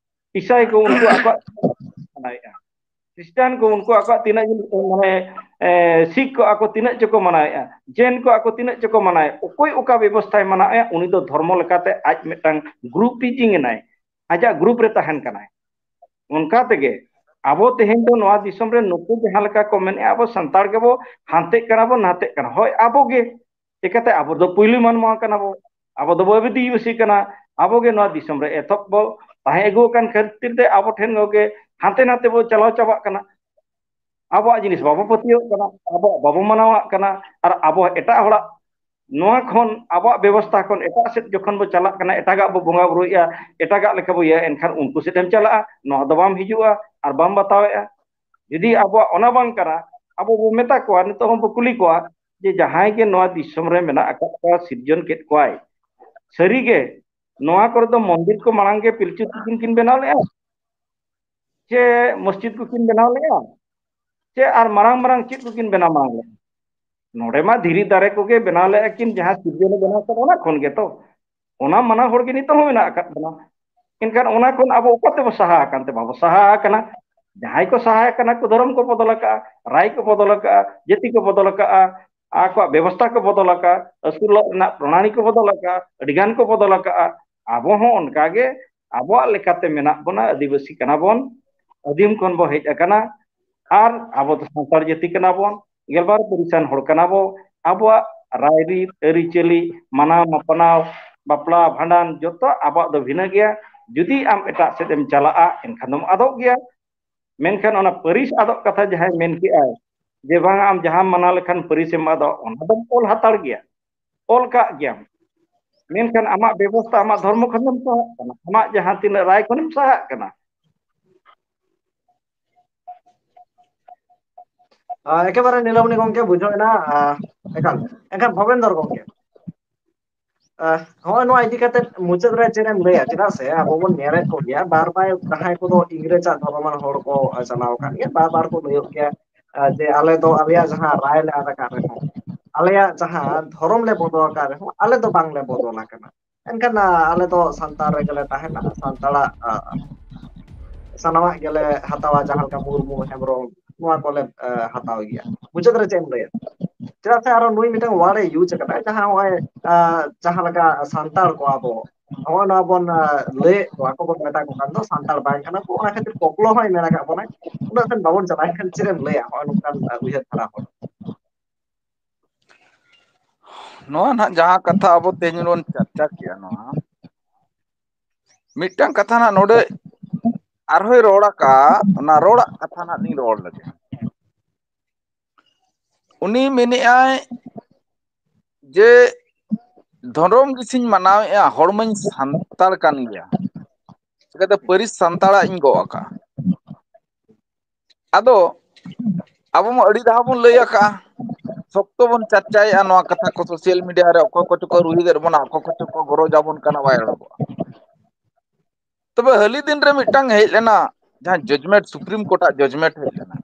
ᱤᱥᱟᱭ ᱠᱚ ᱩᱱᱠᱩ ᱟᱠᱚᱣᱟᱜ ᱢᱟᱱᱟᱣᱮᱫᱼᱟ᱾ ᱠᱷᱨᱤᱥᱴᱟᱱ ᱠᱚ ᱩᱱᱠᱩ ᱟᱠᱚᱣᱟᱜ ᱛᱤᱱᱟᱹᱜ ᱡᱤᱱᱤᱥ, ᱢᱟᱱᱮ, ᱮ, ᱥᱤᱠᱷ ᱠᱚ ᱟᱠᱚ ᱛᱤᱱᱟᱹᱜ ᱪᱚᱠᱚ ᱢᱟᱱᱟᱣᱮᱫᱼᱟ, ᱡᱮᱱ ᱠᱚ ᱟᱠᱚ ᱛᱤᱱᱟᱹᱜ ᱪᱚᱠᱚ ᱢᱟᱱᱟᱣᱮᱫᱼᱟ᱾ ᱚᱠᱚᱭ ᱚᱠᱟ ᱵᱮᱵᱚᱥᱛᱷᱟᱭ ᱢᱟᱱᱟᱣᱮᱫᱼᱟ, ᱩᱱᱤ ᱫᱚ ᱫᱷᱚᱨᱢᱚ ᱞᱮᱠᱟᱛᱮ ᱟᱡ ᱢᱤᱫᱴᱟᱝ grouping ᱮᱱᱟᱭ, ᱟᱡᱟᱜ group ᱨᱮ ᱛᱟᱦᱮᱱ ᱠᱟᱱᱟᱭ᱾ ᱚᱱᱠᱟ ᱛᱮᱜᱮ ᱟᱵᱚ ᱛᱮᱦᱮᱧ ᱫᱚ ᱱᱚᱣᱟ ᱫᱤᱥᱚᱢ ᱨᱮ ᱱᱩᱠᱩ ᱡᱟᱦᱟᱸ ᱞᱮᱠᱟ ᱠᱚ ᱢᱮᱱᱮᱫᱼᱟ, ᱟᱵᱚ ᱥᱟᱱᱛᱟᱲ ᱜᱮᱵᱚ ᱦᱟᱱᱛᱮᱜ ᱠᱟᱱᱟ ᱵᱚ, ᱱᱟᱛᱮᱜ ᱠᱟᱱᱟ᱾ ᱦᱳᱭ, ᱟᱵᱚ ᱜᱮ᱾ ᱪᱤᱠᱟᱹᱛᱮ? ᱟᱵᱚ ᱫᱚ ᱯᱩᱭᱞᱩ ᱢᱟᱱᱣᱟ ᱠᱟᱱᱟ ᱵᱚ, ᱟᱵᱚ ᱫᱚᱵᱚ ᱟᱹᱫᱤᱵᱟᱹᱥᱤ ᱠᱟᱱᱟ᱾ ᱟᱵᱚ ᱜᱮ ᱱᱚᱣᱟ ᱫᱤᱥᱚᱢ ᱨᱮ ᱮᱛᱚᱦᱚᱵ ᱵᱚ ᱛᱟᱦᱮᱸ ᱟᱹᱜᱩ ᱟᱠᱟᱱ ᱠᱷᱟᱹᱛᱤᱨ ᱛᱮ ᱟᱵᱚ ᱴᱷᱮᱱ ᱜᱮ ᱦᱟᱱᱛᱮ ᱱᱟᱛᱮ ᱵᱚ ᱪᱟᱞᱟᱣ ᱪᱟᱵᱟᱜ ᱠᱟᱱᱟ᱾ ᱟᱵᱚᱣᱟᱜ ᱡᱤᱱᱤᱥ ᱵᱟᱵᱚ ᱯᱟᱹᱛᱭᱟᱹᱣᱟᱜ ᱠᱟᱱᱟ, ᱟᱵᱚᱣᱟᱜ ᱵᱟᱵᱚ ᱢᱟᱱᱟᱣᱟᱜ ᱠᱟᱱᱟ, ᱟᱨ ᱟᱵᱚ ᱮᱴᱟᱜ ᱦᱚᱲᱟᱜ ᱱᱚᱣᱟ ᱠᱷᱚᱱ, ᱟᱵᱚᱣᱟᱜ ᱵᱮᱵᱚᱥᱛᱷᱟ ᱠᱷᱚᱱ ᱮᱴᱟᱜ ᱥᱮᱫ ᱡᱚᱠᱷᱚᱱ ᱵᱚ ᱪᱟᱞᱟᱜ ᱠᱟᱱᱟ, ᱮᱴᱟᱜᱟᱜ ᱵᱚ ᱵᱚᱸᱜᱟ ᱵᱩᱨᱩᱭᱮᱫᱼᱟ, ᱮᱴᱟᱜᱟᱜ ᱞᱮᱠᱟ ᱵᱚ ᱤᱭᱟᱹᱭᱟ, ᱮᱱᱠᱷᱟᱱ ᱩᱱᱠᱩ ᱥᱮᱫ ᱮᱢ ᱪᱟᱞᱟᱜᱼᱟ, ᱱᱚᱣᱟ ᱫᱚ ᱵᱟᱢ ᱦᱤᱡᱩᱜᱼᱟ ᱟᱨ ᱵᱟᱢ ᱵᱟᱛᱟᱣᱮᱫᱼᱟ᱾ ᱡᱩᱫᱤ ᱟᱵᱚᱣᱟᱜ ᱚᱱᱟ ᱵᱟᱝ ᱠᱟᱱᱟ, ᱟᱵᱚ ᱵᱚ ᱢᱮᱛᱟ ᱠᱚᱣᱟ, ᱱᱤᱛᱚᱜ ᱦᱚᱸ ᱵᱚ ᱠᱩᱞᱤ ᱠᱚᱣᱟ ᱡᱮ ᱡᱟᱦᱟᱸᱭ ᱜᱮ ᱱᱚᱣᱟ ᱫᱤᱥᱚᱢ ᱨᱮ ᱢᱮᱱᱟᱜ ᱟᱠᱟᱫ ᱠᱚᱣᱟ, ᱥᱤᱨᱡᱚᱱ ᱠᱮᱫ ᱠᱚᱣᱟᱭ, ᱥᱟᱹᱨᱤᱜᱮ ᱱᱚᱣᱟ ᱠᱚᱨᱮ ᱫᱚ ᱢᱚᱱᱫᱤᱨ ᱠᱚ ᱢᱟᱲᱟᱝ ᱜᱮ ᱯᱤᱞᱪᱩ ᱛᱤᱠᱤᱱ ᱠᱤᱱ ᱵᱮᱱᱟᱣ ᱞᱮᱫᱼᱟ, ᱪᱮ ᱢᱚᱥᱡᱤᱫ ᱠᱚᱠᱤᱱ ᱵᱮᱱᱟᱣ ᱞᱮᱫᱼᱟ, ᱪᱮ ᱟᱨ ᱢᱟᱨᱟᱝ ᱢᱟᱨᱟᱝ ᱪᱮᱫ ᱠᱚᱠᱤᱱ ᱵᱮᱱᱟᱣ ᱢᱟᱲᱟᱝ ᱞᱮᱫᱼᱟ? ᱱᱚᱰᱮ ᱢᱟ ᱫᱷᱤᱨᱤ ᱫᱟᱨᱮ ᱠᱚᱜᱮ ᱵᱮᱱᱟᱣ ᱞᱮᱫᱼᱟ ᱠᱤᱱ, ᱡᱟᱦᱟᱸ ᱥᱤᱨᱡᱚᱱᱮ ᱵᱮᱱᱟᱣ ᱠᱟᱫ ᱚᱱᱟ ᱠᱷᱚᱱ ᱜᱮᱛᱚ᱾ ᱚᱱᱟ ᱢᱟᱱᱟ ᱦᱚᱲ ᱜᱮ ᱱᱤᱛᱚᱜ ᱦᱚᱸ ᱢᱮᱱᱟᱜ ᱟᱠᱟᱫ ᱵᱚᱱᱟ᱾ ᱮᱱᱠᱷᱟᱱ ᱚᱱᱟ ᱠᱷᱚᱱ ᱟᱵᱚ ᱚᱠᱟ ᱛᱮᱵᱚ ᱥᱟᱦᱟ ᱟᱠᱟᱱ ᱛᱮ? ᱵᱟᱵᱚ ᱥᱟᱦᱟ ᱟᱠᱟᱱᱟ᱾ ᱡᱟᱦᱟᱸᱭ ᱠᱚ ᱥᱟᱦᱟ ᱟᱠᱟᱱᱟ ᱠᱚ ᱫᱷᱚᱨᱚᱢ ᱠᱚ ᱵᱚᱫᱚᱞ ᱟᱠᱟᱫᱼᱟ, ᱨᱟᱭ ᱠᱚ ᱵᱚᱫᱚᱞ ᱟᱠᱟᱫᱼᱟ, ᱡᱟᱹᱛᱤ ᱠᱚ ᱵᱚᱫᱚᱞ ᱟᱠᱟᱫᱼᱟ, ᱟᱠᱚᱣᱟᱜ ᱵᱮᱵᱚᱥᱛᱷᱟ ᱠᱚ ᱵᱚᱫᱚᱞ ᱟᱠᱟᱫᱼᱟ, ᱟᱹᱥᱩᱞᱚᱜ ᱨᱮᱱᱟᱜ ᱯᱨᱚᱱᱟᱞᱤ ᱠᱚ ᱵᱚᱫᱚᱞ ᱟᱠᱟᱫᱼᱟ, ᱟᱹᱰᱤ ᱜᱟᱱ ᱠᱚ ᱵᱚᱫᱚᱞ ᱟᱠᱟᱫᱼᱟ᱾ ᱟᱵᱚ ᱦᱚᱸ ᱚᱱᱠᱟ ᱜᱮ ᱟᱵᱚᱣᱟᱜ ᱞᱮᱠᱟᱛᱮ ᱢᱮᱱᱟᱜ ᱵᱚᱱᱟ, ᱟᱹᱫᱤᱵᱟᱹᱥᱤ ᱠᱟᱱᱟ ᱵᱚᱱ, ᱟᱹᱫᱤᱢ ᱠᱷᱚᱱ ᱵᱚ ᱦᱮᱡ ᱟᱠᱟᱱᱟ, ᱟᱨ ᱟᱵᱚ ᱫᱚ ᱥᱟᱱᱛᱟᱲ ᱡᱟᱹᱛᱤ ᱠᱟᱱᱟ ᱵᱚᱱ᱾ ᱜᱮᱞᱵᱟᱨ ᱯᱟᱹᱨᱤᱥᱟᱱ ᱦᱚᱲ ᱠᱟᱱᱟ ᱵᱚ᱾ ᱟᱵᱚᱣᱟᱜ ᱨᱟᱭᱨᱤᱛ, ᱟᱹᱨᱤᱪᱟᱹᱞᱤ, ᱢᱟᱱᱟᱣ ᱢᱟᱯᱟᱱᱟᱣ, ᱵᱟᱯᱞᱟ, ᱵᱷᱟᱸᱰᱟᱱ, ᱡᱚᱛᱚ ᱟᱵᱚᱣᱟᱜ ᱫᱚ ᱵᱷᱤᱱᱟᱹ ᱜᱮᱭᱟ᱾ ᱡᱩᱫᱤ ᱟᱢ ᱮᱴᱟᱜ ᱥᱮᱫ ᱮᱢ ᱪᱟᱞᱟᱜᱼᱟ, ᱮᱱᱠᱷᱟᱱ ᱫᱚᱢ ᱟᱫᱚᱜ ᱜᱮᱭᱟ᱾ ᱢᱮᱱᱠᱷᱟᱱ ᱚᱱᱟ ᱯᱟᱹᱨᱤᱥ ᱟᱫᱚᱜ ᱠᱟᱛᱷᱟ ᱡᱟᱦᱟᱸᱭ ᱢᱮᱱ ᱠᱮᱜᱼᱟᱭ ᱡᱮ ᱵᱟᱝ, ᱟᱢ ᱡᱟᱦᱟᱸᱢ ᱢᱟᱱᱟᱣ ᱞᱮᱠᱷᱟᱱ ᱯᱟᱹᱨᱤᱥ ᱮᱢ ᱟᱫᱚᱜ, ᱚᱱᱟ ᱫᱚᱢ ᱚᱞ ᱦᱟᱛᱟᱲ ᱜᱮᱭᱟ, ᱚᱞ ᱠᱟᱜ ᱜᱮᱭᱟᱢ᱾ ᱢᱮᱱᱠᱷᱟᱱ ᱟᱢᱟᱜ ᱵᱮᱵᱚᱥᱛᱷᱟ, ᱟᱢᱟᱜ ᱫᱷᱚᱨᱢᱚ ᱠᱷᱚᱱᱮᱢ ᱥᱟᱦᱟᱜ ᱠᱟᱱᱟ, ᱟᱢᱟᱜ ᱡᱟᱦᱟᱸ ᱛᱤᱱᱟᱹᱜ ᱨᱟᱭ ᱠᱷᱚᱱᱮᱢ ᱥᱟᱦᱟᱜ ᱠᱟᱱᱟ᱾ ᱟᱨ ᱮᱠᱮᱵᱟᱨᱮ ᱱᱤᱞᱟᱢᱚᱱᱤ ᱜᱚᱢᱠᱮ ᱵᱩᱡᱷᱟᱹᱣ ᱮᱱᱟ᱾ ᱟᱨ ᱮᱠᱟᱞ, ᱮᱱᱠᱷᱟᱱ ᱵᱷᱚᱵᱮᱱᱫᱚᱨ ᱜᱚᱢᱠᱮ, ᱟᱨ ᱦᱚᱸᱜᱼᱚᱭ ᱱᱚᱣᱟ ᱤᱫᱤ ᱠᱟᱛᱮ ᱢᱩᱪᱟᱹᱫ ᱨᱮ ᱪᱮᱫ ᱮᱢ ᱞᱟᱹᱭᱟ? ᱪᱮᱫᱟᱜ ᱥᱮ ᱟᱵᱚ ᱵᱚᱱ ᱧᱮᱞᱮᱫ ᱠᱚᱜᱮᱭᱟ, ᱵᱟᱨ ᱵᱟᱨ ᱡᱟᱦᱟᱸᱭ ᱠᱚᱫᱚ ᱤᱝᱨᱮᱡᱽ ᱟᱜ ᱫᱷᱚᱨᱚᱢᱟᱱ ᱦᱚᱲ ᱠᱚ ᱪᱟᱞᱟᱣ ᱟᱠᱟᱱ ᱜᱮᱭᱟ, ᱵᱟᱨ ᱵᱟᱨ ᱠᱚ ᱞᱟᱹᱭᱚᱜ ᱜᱮᱭᱟ, ᱟᱨ ᱡᱮ ᱟᱞᱮ ᱫᱚ ᱟᱞᱮᱭᱟᱜ ᱡᱟᱦᱟᱸ ᱨᱟᱭ ᱞᱮ ᱟᱫ ᱟᱠᱟᱫ ᱨᱮᱦᱚᱸ, ᱟᱞᱮᱭᱟᱜ ᱡᱟᱦᱟᱸ ᱫᱷᱚᱨᱚᱢ ᱞᱮ ᱵᱚᱫᱚᱞ ᱟᱠᱟᱫ ᱨᱮᱦᱚᱸ, ᱟᱞᱮ ᱫᱚ ᱵᱟᱝᱞᱮ ᱵᱚᱫᱚᱞ ᱟᱠᱟᱱᱟ᱾ ᱮᱱᱠᱷᱟᱱ, ᱟ, ᱟᱞᱮ ᱫᱚ ᱥᱟᱱᱛᱟᱲ ᱨᱮᱜᱮ ᱞᱮ ᱛᱟᱦᱮᱱᱟ, ᱥᱟᱱᱛᱟᱲᱟᱜ, ᱟ, ᱥᱟᱱᱟᱢᱟᱜ ᱜᱮᱞᱮ ᱦᱟᱛᱟᱣᱟ, ᱡᱟᱦᱟᱸ ᱞᱮᱠᱟ ᱢᱩᱨᱢᱩ, ᱦᱮᱢᱵᱨᱚᱢ, ᱱᱚᱣᱟ ᱠᱚᱞᱮ, ᱟ, ᱦᱟᱛᱟᱣ ᱜᱮᱭᱟ᱾ ᱢᱩᱪᱟᱹᱫ ᱨᱮ ᱪᱮᱫ ᱮᱢ ᱞᱟᱹᱭᱟ? ᱪᱮᱫᱟᱜ ᱥᱮ ᱟᱨᱚ ᱱᱩᱭ ᱢᱤᱫᱴᱟᱝ word ᱮ use ᱟᱠᱟᱫᱟ, ᱡᱟᱦᱟᱸ ᱱᱚᱜᱼᱚᱭ, ᱟ, ᱡᱟᱦᱟᱸ ᱞᱮᱠᱟ ᱥᱟᱱᱛᱟᱲ ᱠᱚ ᱟᱵᱚ, ᱱᱚᱜᱼᱚᱭ ᱱᱚᱣᱟ ᱵᱚᱱ, ᱟ, ᱞᱟᱹᱭᱮᱫ ᱠᱚᱣᱟ, ᱟᱠᱚ ᱵᱚᱱ ᱢᱮᱛᱟ ᱠᱚ ᱠᱟᱱ ᱫᱚ ᱥᱟᱱᱛᱟᱲ ᱵᱟᱝ ᱠᱟᱱᱟ ᱠᱚ, ᱚᱱᱟ ᱠᱷᱟᱹᱛᱤᱨ ᱠᱚᱠᱞᱚ ᱦᱚᱸᱭ ᱢᱮᱱ ᱟᱠᱟᱫ ᱵᱚᱱᱟ᱾ ᱩᱱᱟᱹᱜ ᱥᱮᱱ ᱵᱟᱵᱚᱱ ᱪᱟᱞᱟᱜᱼᱟ, ᱮᱱᱠᱷᱟᱱ ᱪᱮᱫ ᱮᱢ ᱞᱟᱹᱭᱟ ᱱᱚᱜᱼᱚᱭ ᱱᱚᱝᱠᱟᱱ, ᱟ, ᱩᱭᱦᱟᱹᱨ ᱫᱷᱟᱨᱟ ᱦᱚᱲ? ᱱᱚᱣᱟ ᱱᱟᱦᱟᱜ ᱡᱟᱦᱟᱸ ᱠᱟᱛᱷᱟ ᱟᱵᱚ ᱛᱮᱦᱮᱧ ᱵᱚᱱ ᱪᱟᱨᱪᱟ ᱠᱮᱜᱼᱟ, ᱱᱚᱣᱟ ᱢᱤᱫᱴᱟᱝ ᱠᱟᱛᱷᱟ ᱱᱟᱦᱟᱜ ᱱᱚᱰᱮ ᱟᱨᱦᱚᱸᱭ ᱨᱚᱲ ᱟᱠᱟᱫᱼᱟ, ᱚᱱᱟ ᱨᱚᱲᱟᱜ ᱠᱟᱛᱷᱟ ᱱᱟᱦᱟᱜ ᱞᱤᱧ ᱨᱚᱲ ᱞᱮᱜᱮ᱾ ᱩᱱᱤ ᱢᱮᱱᱮᱫᱼᱟᱭ ᱡᱮ ᱫᱷᱚᱨᱚᱢ ᱜᱮᱥᱮᱧ ᱢᱟᱱᱟᱣᱮᱫᱼᱟ, ᱦᱚᱲᱢᱟᱧ ᱥᱟᱱᱛᱟᱲ ᱠᱟᱱ ᱜᱮᱭᱟ, ᱪᱤᱠᱟᱹᱛᱮ ᱯᱟᱹᱨᱤᱥ ᱥᱟᱱᱛᱟᱲᱟᱜ ᱤᱧ ᱜᱚᱜ ᱟᱠᱟᱫᱼᱟ? ᱟᱫᱚ ᱟᱵᱚ ᱢᱟ ᱟᱹᱰᱤ ᱫᱷᱟᱣ ᱵᱚᱱ ᱞᱟᱹᱭ ᱟᱠᱟᱫᱼᱟ, ᱥᱚᱠᱛᱚ ᱵᱚᱱ ᱪᱟᱨᱪᱟᱭᱮᱫᱼᱟ ᱱᱚᱣᱟ ᱠᱟᱛᱷᱟ ᱠᱚ ᱥᱳᱥᱟᱞ ᱢᱤᱰᱤᱭᱟ ᱨᱮ, ᱚᱠᱚᱭ ᱠᱚᱪᱚ ᱠᱚ ᱨᱩᱦᱤᱫ ᱮᱫ ᱵᱚᱱᱟ, ᱚᱠᱚᱭ ᱠᱚᱪᱚ ᱠᱚ ᱜᱚᱨᱚᱡ ᱟᱵᱚᱱ ᱠᱟᱱᱟ, ᱵᱟᱭ ᱨᱚᱲᱚᱜᱼᱟ᱾ ᱛᱚᱵᱮ ᱦᱟᱹᱞᱤ ᱫᱤᱱ ᱨᱮ ᱢᱤᱫᱴᱟᱝ ᱦᱮᱡ ᱞᱮᱱᱟ, ᱡᱟᱦᱟᱸ ᱡᱟᱡᱽᱢᱮᱱᱴ, ᱥᱩᱯᱨᱤᱢ ᱠᱳᱨᱴᱟᱜ ᱡᱟᱡᱽᱢᱮᱱᱴ ᱦᱮᱡ ᱞᱮᱱᱟ,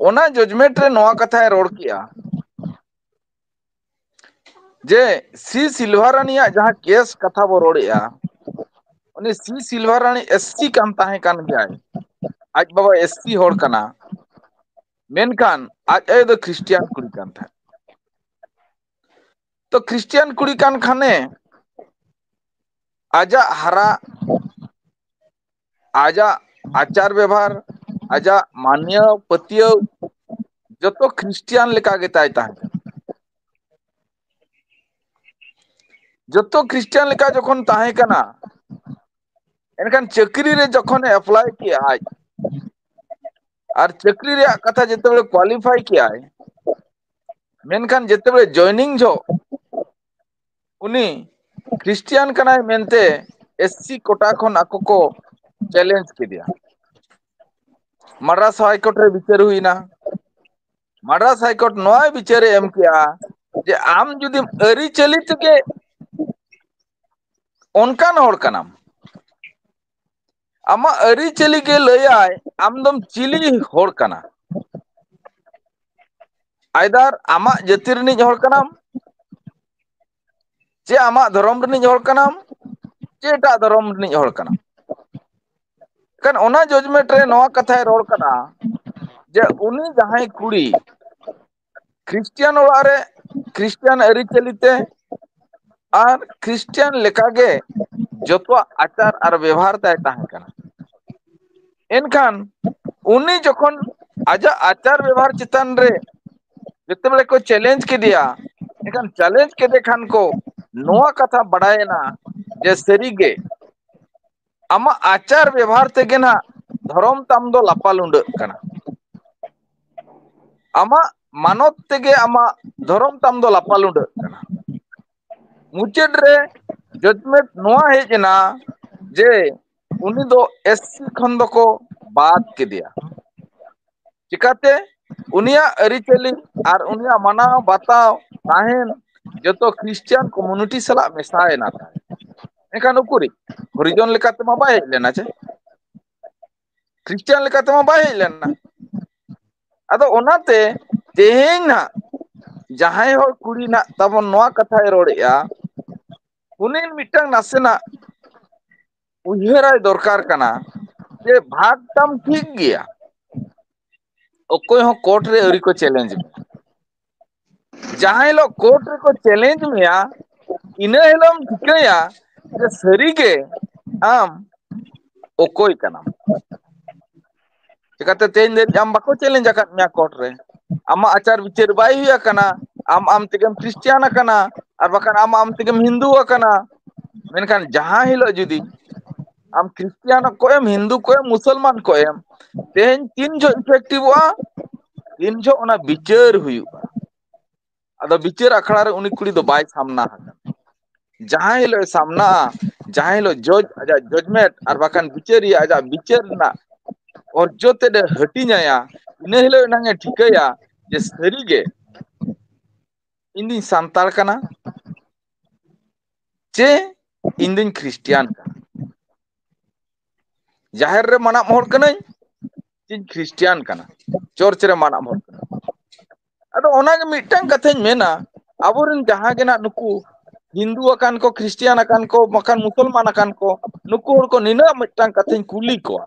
ᱚᱱᱟ ᱡᱟᱡᱽᱢᱮᱱᱴ ᱨᱮ ᱱᱚᱣᱟ ᱠᱟᱛᱷᱟᱭ ᱨᱚᱲ ᱠᱮᱜᱼᱟ ᱡᱮ ᱥᱤ ᱥᱤᱞᱵᱷᱟᱨᱟᱱᱤᱭᱟᱜ ᱡᱟᱦᱟᱸ ᱠᱮᱥ ᱠᱟᱛᱷᱟ ᱵᱚ ᱨᱚᱲᱮᱜᱼᱟ, ᱩᱱᱤ ᱥᱤ ᱥᱤᱞᱵᱷᱟᱨᱟᱱᱤ ᱮᱥ ᱥᱤ ᱠᱟᱱ ᱛᱟᱦᱮᱸ ᱠᱟᱱ ᱜᱮᱭᱟᱭ, ᱟᱡ ᱵᱟᱵᱟ ᱮᱥ ᱥᱤ ᱦᱚᱲ ᱠᱟᱱᱟ, ᱢᱮᱱᱠᱷᱟᱱ ᱟᱡ ᱟᱭᱳ ᱫᱚ ᱠᱷᱨᱤᱥᱴᱤᱭᱟᱱ ᱠᱩᱲᱤ ᱠᱟᱱ ᱛᱟᱦᱮᱸᱫ᱾ ᱛᱚ ᱠᱷᱨᱤᱥᱴᱤᱭᱟᱱ ᱠᱩᱲᱤ ᱠᱟᱱ ᱠᱷᱟᱱᱮ ᱟᱡᱟᱜ ᱦᱟᱨᱟ, ᱟᱡᱟᱜ ᱟᱪᱟᱨ ᱵᱮᱵᱷᱟᱨ, ᱟᱡᱟᱜ ᱢᱟᱱᱭᱟᱹ ᱯᱟᱹᱛᱭᱟᱹᱣ ᱡᱚᱛᱚ ᱠᱷᱨᱤᱥᱴᱤᱭᱟᱱ ᱞᱮᱠᱟ ᱜᱮ ᱛᱟᱭ ᱛᱟᱦᱮᱸ ᱠᱟᱱᱟ᱾ ᱡᱚᱛᱚ ᱠᱷᱨᱤᱥᱴᱤᱭᱟᱱ ᱞᱮᱠᱟ ᱡᱚᱠᱷᱚᱱ ᱛᱟᱦᱮᱸ ᱠᱟᱱᱟ, ᱮᱱᱠᱷᱟᱱ ᱪᱟᱹᱠᱨᱤ ᱨᱮ ᱡᱚᱠᱷᱚᱱᱮ ᱮᱯᱞᱟᱭ ᱠᱮᱜᱼᱟ ᱟᱡ, ᱟᱨ ᱪᱟᱹᱠᱨᱤ ᱨᱮᱭᱟᱜ ᱠᱟᱛᱷᱟ ᱡᱮᱛᱮᱵᱮᱞᱮ ᱠᱳᱣᱟᱞᱤᱯᱷᱟᱭ ᱠᱮᱜᱼᱟᱭ, ᱢᱮᱱᱠᱷᱟᱱ ᱡᱮᱛᱮᱵᱮᱞᱮ ᱡᱚᱭᱱᱤᱝ ᱡᱚᱦᱚᱜ ᱩᱱᱤ ᱠᱷᱨᱤᱥᱴᱤᱭᱟᱱ ᱠᱟᱱᱟᱭ ᱢᱮᱱᱛᱮ ᱮᱥ ᱥᱤ ᱠᱳᱴᱟ ᱠᱷᱚᱱ ᱟᱠᱚ ᱠᱚ ᱪᱮᱞᱮᱧᱡᱽ ᱠᱮᱫᱮᱭᱟ᱾ ᱢᱟᱫᱽᱨᱟᱥ ᱦᱟᱭᱠᱳᱨᱴ ᱨᱮ ᱵᱤᱪᱟᱹᱨ ᱦᱩᱭᱱᱟ᱾ ᱢᱟᱫᱽᱨᱟᱥ ᱦᱟᱭᱠᱳᱨᱴ ᱱᱚᱣᱟᱭ ᱵᱤᱪᱟᱹᱨᱮ ᱮᱢ ᱠᱮᱜᱼᱟ ᱡᱮ ᱟᱢ ᱡᱩᱫᱤᱢ ᱟᱹᱨᱤᱪᱟᱹᱞᱤ ᱛᱮᱜᱮ ᱚᱱᱠᱟᱱ ᱦᱚᱲ ᱠᱟᱱᱟᱢ, ᱟᱢᱟᱜ ᱟᱹᱨᱤᱪᱟᱹᱞᱤ ᱜᱮ ᱞᱟᱹᱭᱟᱭ ᱟᱢ ᱫᱚᱢ ᱪᱤᱞᱤ ᱦᱚᱲ ᱠᱟᱱᱟ, ᱟᱭᱫᱟᱨ ᱟᱢᱟᱜ ᱡᱟᱹᱛᱤ ᱨᱤᱱᱤᱡ ᱦᱚᱲ ᱠᱟᱱᱟᱢ, ᱪᱮ ᱟᱢᱟᱜ ᱫᱷᱚᱨᱚᱢ ᱨᱤᱱᱤᱡ ᱦᱚᱲ ᱠᱟᱱᱟᱢ, ᱪᱮ ᱮᱴᱟᱜ ᱫᱷᱚᱨᱚᱢ ᱨᱤᱱᱤᱡ ᱦᱚᱲ ᱠᱟᱱᱟᱢ᱾ ᱠᱷᱟᱱ ᱚᱱᱟ ᱡᱟᱡᱽᱢᱮᱱᱴ ᱨᱮ ᱱᱚᱣᱟ ᱠᱟᱛᱷᱟᱭ ᱨᱚᱲ ᱠᱟᱱᱟ ᱡᱮ ᱩᱱᱤ ᱡᱟᱦᱟᱸᱭ ᱠᱩᱲᱤ ᱠᱷᱨᱤᱥᱴᱤᱭᱟᱱ ᱚᱲᱟᱜ ᱨᱮ ᱠᱷᱨᱤᱥᱴᱤᱭᱟᱱ ᱟᱹᱨᱤᱪᱟᱹᱞᱤ ᱛᱮ ᱟᱨ ᱠᱷᱨᱤᱥᱴᱤᱭᱟᱱ ᱞᱮᱠᱟᱜᱮ ᱡᱚᱛᱚᱣᱟᱜ ᱟᱪᱟᱨ ᱟᱨ ᱵᱮᱣᱦᱟᱨ ᱛᱟᱭ ᱛᱟᱦᱮᱸ ᱠᱟᱱᱟ᱾ ᱮᱱᱠᱷᱟᱱ ᱩᱱᱤ ᱡᱚᱠᱷᱚᱱ ᱟᱡᱟᱜ ᱟᱪᱟᱨ ᱵᱮᱣᱦᱟᱨ ᱪᱮᱛᱟᱱ ᱨᱮ ᱡᱮᱛᱮᱵᱮᱞᱮ ᱠᱚ ᱪᱮᱞᱮᱧᱡᱽ ᱠᱮᱫᱮᱭᱟ, ᱮᱱᱠᱷᱟᱱ ᱪᱮᱞᱮᱧᱡᱽ ᱠᱮᱫᱮ ᱠᱷᱟᱱ ᱠᱚ ᱱᱚᱣᱟ ᱠᱟᱛᱷᱟ ᱵᱟᱰᱟᱭᱮᱱᱟ ᱡᱮ ᱥᱟᱹᱨᱤᱜᱮ ᱟᱢᱟᱜ ᱟᱪᱟᱨ ᱵᱮᱵᱷᱟᱨ ᱛᱮᱜᱮ ᱱᱟᱜ ᱫᱷᱚᱨᱚᱢ ᱛᱟᱢ ᱫᱚ ᱞᱟᱯᱟ ᱞᱩᱸᱰᱟᱹᱜ ᱠᱟᱱᱟ, ᱟᱢᱟᱜ ᱢᱟᱱᱚᱛ ᱛᱮᱜᱮ ᱟᱢᱟᱜ ᱫᱷᱚᱨᱚᱢ ᱛᱟᱢ ᱫᱚ ᱞᱟᱯᱟ ᱞᱩᱸᱰᱟᱹᱜ ᱠᱟᱱᱟ᱾ ᱢᱩᱪᱟᱹᱫ ᱨᱮ ᱡᱟᱡᱽᱢᱮᱱᱴ ᱱᱚᱣᱟ ᱦᱮᱡ ᱮᱱᱟ ᱡᱮ ᱩᱱᱤ ᱫᱚ ᱮᱥ ᱥᱤ ᱠᱷᱚᱱ ᱫᱚᱠᱚ ᱵᱟᱫ ᱠᱮᱫᱮᱭᱟ᱾ ᱪᱤᱠᱟᱛᱮ? ᱩᱱᱤᱭᱟᱜ ᱟᱹᱨᱤᱪᱟᱹᱞᱤ ᱟᱨ ᱩᱱᱤᱭᱟᱜ ᱢᱟᱱᱟᱣ ᱵᱟᱛᱟᱣ ᱛᱟᱦᱮᱱ ᱡᱚᱛᱚ ᱠᱷᱨᱤᱥᱴᱤᱭᱟᱱ ᱠᱚᱢᱩᱱᱤᱴᱤ ᱥᱟᱞᱟᱜ ᱢᱮᱥᱟᱭᱮᱱᱟ ᱛᱟᱦᱮᱸᱫ᱾ ᱮᱱᱠᱷᱟᱱ ᱩᱠᱩᱨᱤᱡ ᱦᱚᱨᱤᱡᱚᱱ ᱞᱮᱠᱟᱛᱮ ᱢᱟ ᱵᱟᱭ ᱦᱮᱡ ᱞᱮᱱᱟ ᱪᱮ, ᱠᱷᱨᱤᱥᱴᱤᱭᱟᱱ ᱞᱮᱠᱟᱛᱮ ᱢᱟ ᱵᱟᱭ ᱦᱮᱡ ᱞᱮᱱᱟ᱾ ᱟᱫᱚ ᱚᱱᱟᱛᱮ ᱛᱮᱦᱮᱧ ᱱᱟᱜ ᱡᱟᱦᱟᱸᱭ ᱦᱚᱲ ᱠᱩᱲᱤ ᱱᱟᱜ ᱛᱟᱵᱚᱱ ᱱᱚᱣᱟ ᱠᱟᱛᱷᱟᱭ ᱨᱚᱲᱮᱜᱼᱟ, ᱩᱱᱤ ᱢᱤᱫᱴᱟᱝ ᱱᱟᱥᱮᱱᱟᱜ ᱩᱭᱦᱟᱹᱨᱟᱭ ᱫᱚᱨᱠᱟᱨ ᱠᱟᱱᱟ ᱡᱮ ᱵᱷᱟᱜᱽ ᱛᱟᱢ ᱴᱷᱤᱠ ᱜᱮᱭᱟ, ᱚᱠᱚᱭ ᱦᱚᱸ ᱠᱳᱨᱴ ᱨᱮ ᱟᱹᱣᱨᱤ ᱠᱚ ᱪᱮᱞᱮᱧᱡᱽ ᱢᱮᱭᱟ᱾ ᱡᱟᱦᱟᱸ ᱦᱤᱞᱳᱜ ᱠᱳᱨᱴ ᱨᱮᱠᱚ ᱪᱮᱞᱮᱧᱡᱽ ᱢᱮᱭᱟ, ᱤᱱᱟᱹ ᱦᱤᱞᱳᱜ ᱮᱢ ᱴᱷᱤᱠᱟᱹᱭᱟ ᱡᱮ ᱥᱟᱹᱨᱤᱜᱮ ᱟᱢ ᱚᱠᱚᱭ ᱠᱟᱱᱟᱢ᱾ ᱪᱤᱠᱟᱹᱛᱮ ᱛᱮᱦᱮᱧ ᱫᱷᱟᱹᱨᱤᱡ ᱟᱢ ᱵᱟᱠᱚ ᱪᱮᱞᱮᱧᱡᱽ ᱟᱠᱟᱫ ᱢᱮᱭᱟ ᱠᱳᱨᱴ ᱨᱮ, ᱟᱢᱟᱜ ᱟᱪᱟᱨ ᱵᱤᱪᱟᱹᱨ ᱵᱟᱭ ᱦᱩᱭ ᱟᱠᱟᱱᱟ, ᱟᱢ ᱟᱢ ᱛᱮᱜᱮᱢ ᱠᱷᱨᱤᱥᱴᱤᱭᱟᱱ ᱟᱠᱟᱱᱟ, ᱟᱨ ᱵᱟᱠᱷᱟᱱ ᱟᱢ ᱟᱢ ᱛᱮᱜᱮᱢ ᱦᱤᱱᱫᱩ ᱟᱠᱟᱱᱟ᱾ ᱢᱮᱱᱠᱷᱟᱱ ᱡᱟᱦᱟᱸ ᱦᱤᱞᱳᱜ ᱡᱩᱫᱤ ᱟᱢ ᱠᱷᱨᱤᱥᱴᱤᱭᱟᱱ ᱠᱚ ᱮᱢ, ᱦᱤᱱᱫᱩ ᱠᱚ ᱮᱢ, ᱢᱩᱥᱚᱞᱢᱟᱱ ᱠᱚ ᱮᱢ, ᱛᱮᱦᱮᱧ ᱛᱤᱱ ᱡᱚᱦᱚᱜ ᱤᱯᱷᱮᱠᱴᱤᱵᱷᱚᱜᱼᱟ, ᱛᱤᱱ ᱡᱚᱦᱚᱜ ᱚᱱᱟ ᱵᱤᱪᱟᱹᱨ ᱦᱩᱭᱩᱜᱼᱟ᱾ ᱟᱫᱚ ᱵᱤᱪᱟᱹᱨ ᱟᱠᱷᱲᱟ ᱨᱮ ᱩᱱᱤ ᱠᱩᱲᱤ ᱫᱚ ᱵᱟᱭ ᱥᱟᱢᱱᱟ ᱟᱠᱟᱱᱟ᱾ ᱡᱟᱦᱟᱸ ᱦᱤᱞᱳᱜ ᱮ ᱥᱟᱢᱱᱟᱜᱼᱟ, ᱡᱟᱦᱟᱸ ᱦᱤᱞᱳᱜ ᱡᱚᱡᱽ ᱟᱡᱟᱜ ᱡᱚᱡᱽᱢᱮᱱᱴ ᱟᱨ ᱵᱟᱠᱷᱟᱱ ᱵᱤᱪᱟᱹᱨᱤᱭᱟᱹ ᱟᱡᱟᱜ ᱵᱤᱪᱟᱹᱨ ᱨᱮᱱᱟᱜ ᱚᱨᱡᱚ ᱛᱮᱫ ᱮ ᱦᱟᱹᱴᱤᱧ ᱟᱭᱟ, ᱤᱱᱟᱹ ᱦᱤᱞᱳᱜ ᱮᱱᱟᱝ ᱮ ᱴᱷᱤᱠᱟᱹᱭᱟ ᱡᱮ ᱥᱟᱹᱨᱤᱜᱮ ᱤᱧ ᱫᱩᱧ ᱥᱟᱱᱛᱟᱲ ᱠᱟᱱᱟ ᱪᱮ ᱤᱧ ᱫᱩᱧ ᱠᱷᱨᱤᱥᱴᱤᱭᱟᱱ ᱠᱟᱱᱟ᱾ ᱡᱟᱦᱮᱨ ᱨᱮ ᱢᱟᱱᱟᱜ ᱦᱚᱲ ᱠᱟᱹᱱᱟᱹᱧ ᱪᱮᱧ ᱠᱷᱨᱤᱥᱴᱤᱭᱟᱱ ᱠᱟᱱᱟ, ᱪᱚᱨᱪ ᱨᱮ ᱢᱟᱱᱟᱜ ᱦᱚᱲ ᱠᱟᱹᱱᱟᱹᱧ᱾ ᱟᱫᱚ ᱚᱱᱟᱜᱮ ᱢᱤᱫᱴᱟᱝ ᱠᱟᱛᱷᱟᱧ ᱢᱮᱱᱟ, ᱟᱵᱚᱨᱮᱱ ᱡᱟᱦᱟᱸ ᱜᱮ ᱱᱟᱜ ᱱᱩᱠᱩ ᱦᱤᱱᱫᱩ ᱟᱠᱟᱱ ᱠᱚ, ᱠᱷᱨᱤᱥᱴᱤᱭᱟᱱ ᱟᱠᱟᱱ ᱠᱚ, ᱵᱟᱠᱷᱟᱱ ᱢᱩᱥᱚᱞᱢᱟᱱ ᱟᱠᱟᱱ ᱠᱚ, ᱱᱩᱠᱩ ᱦᱚᱲ ᱠᱚ ᱱᱤᱱᱟᱹᱜ ᱢᱤᱫᱴᱟᱝ ᱠᱟᱛᱷᱟᱧ ᱠᱩᱞᱤ ᱠᱚᱣᱟ,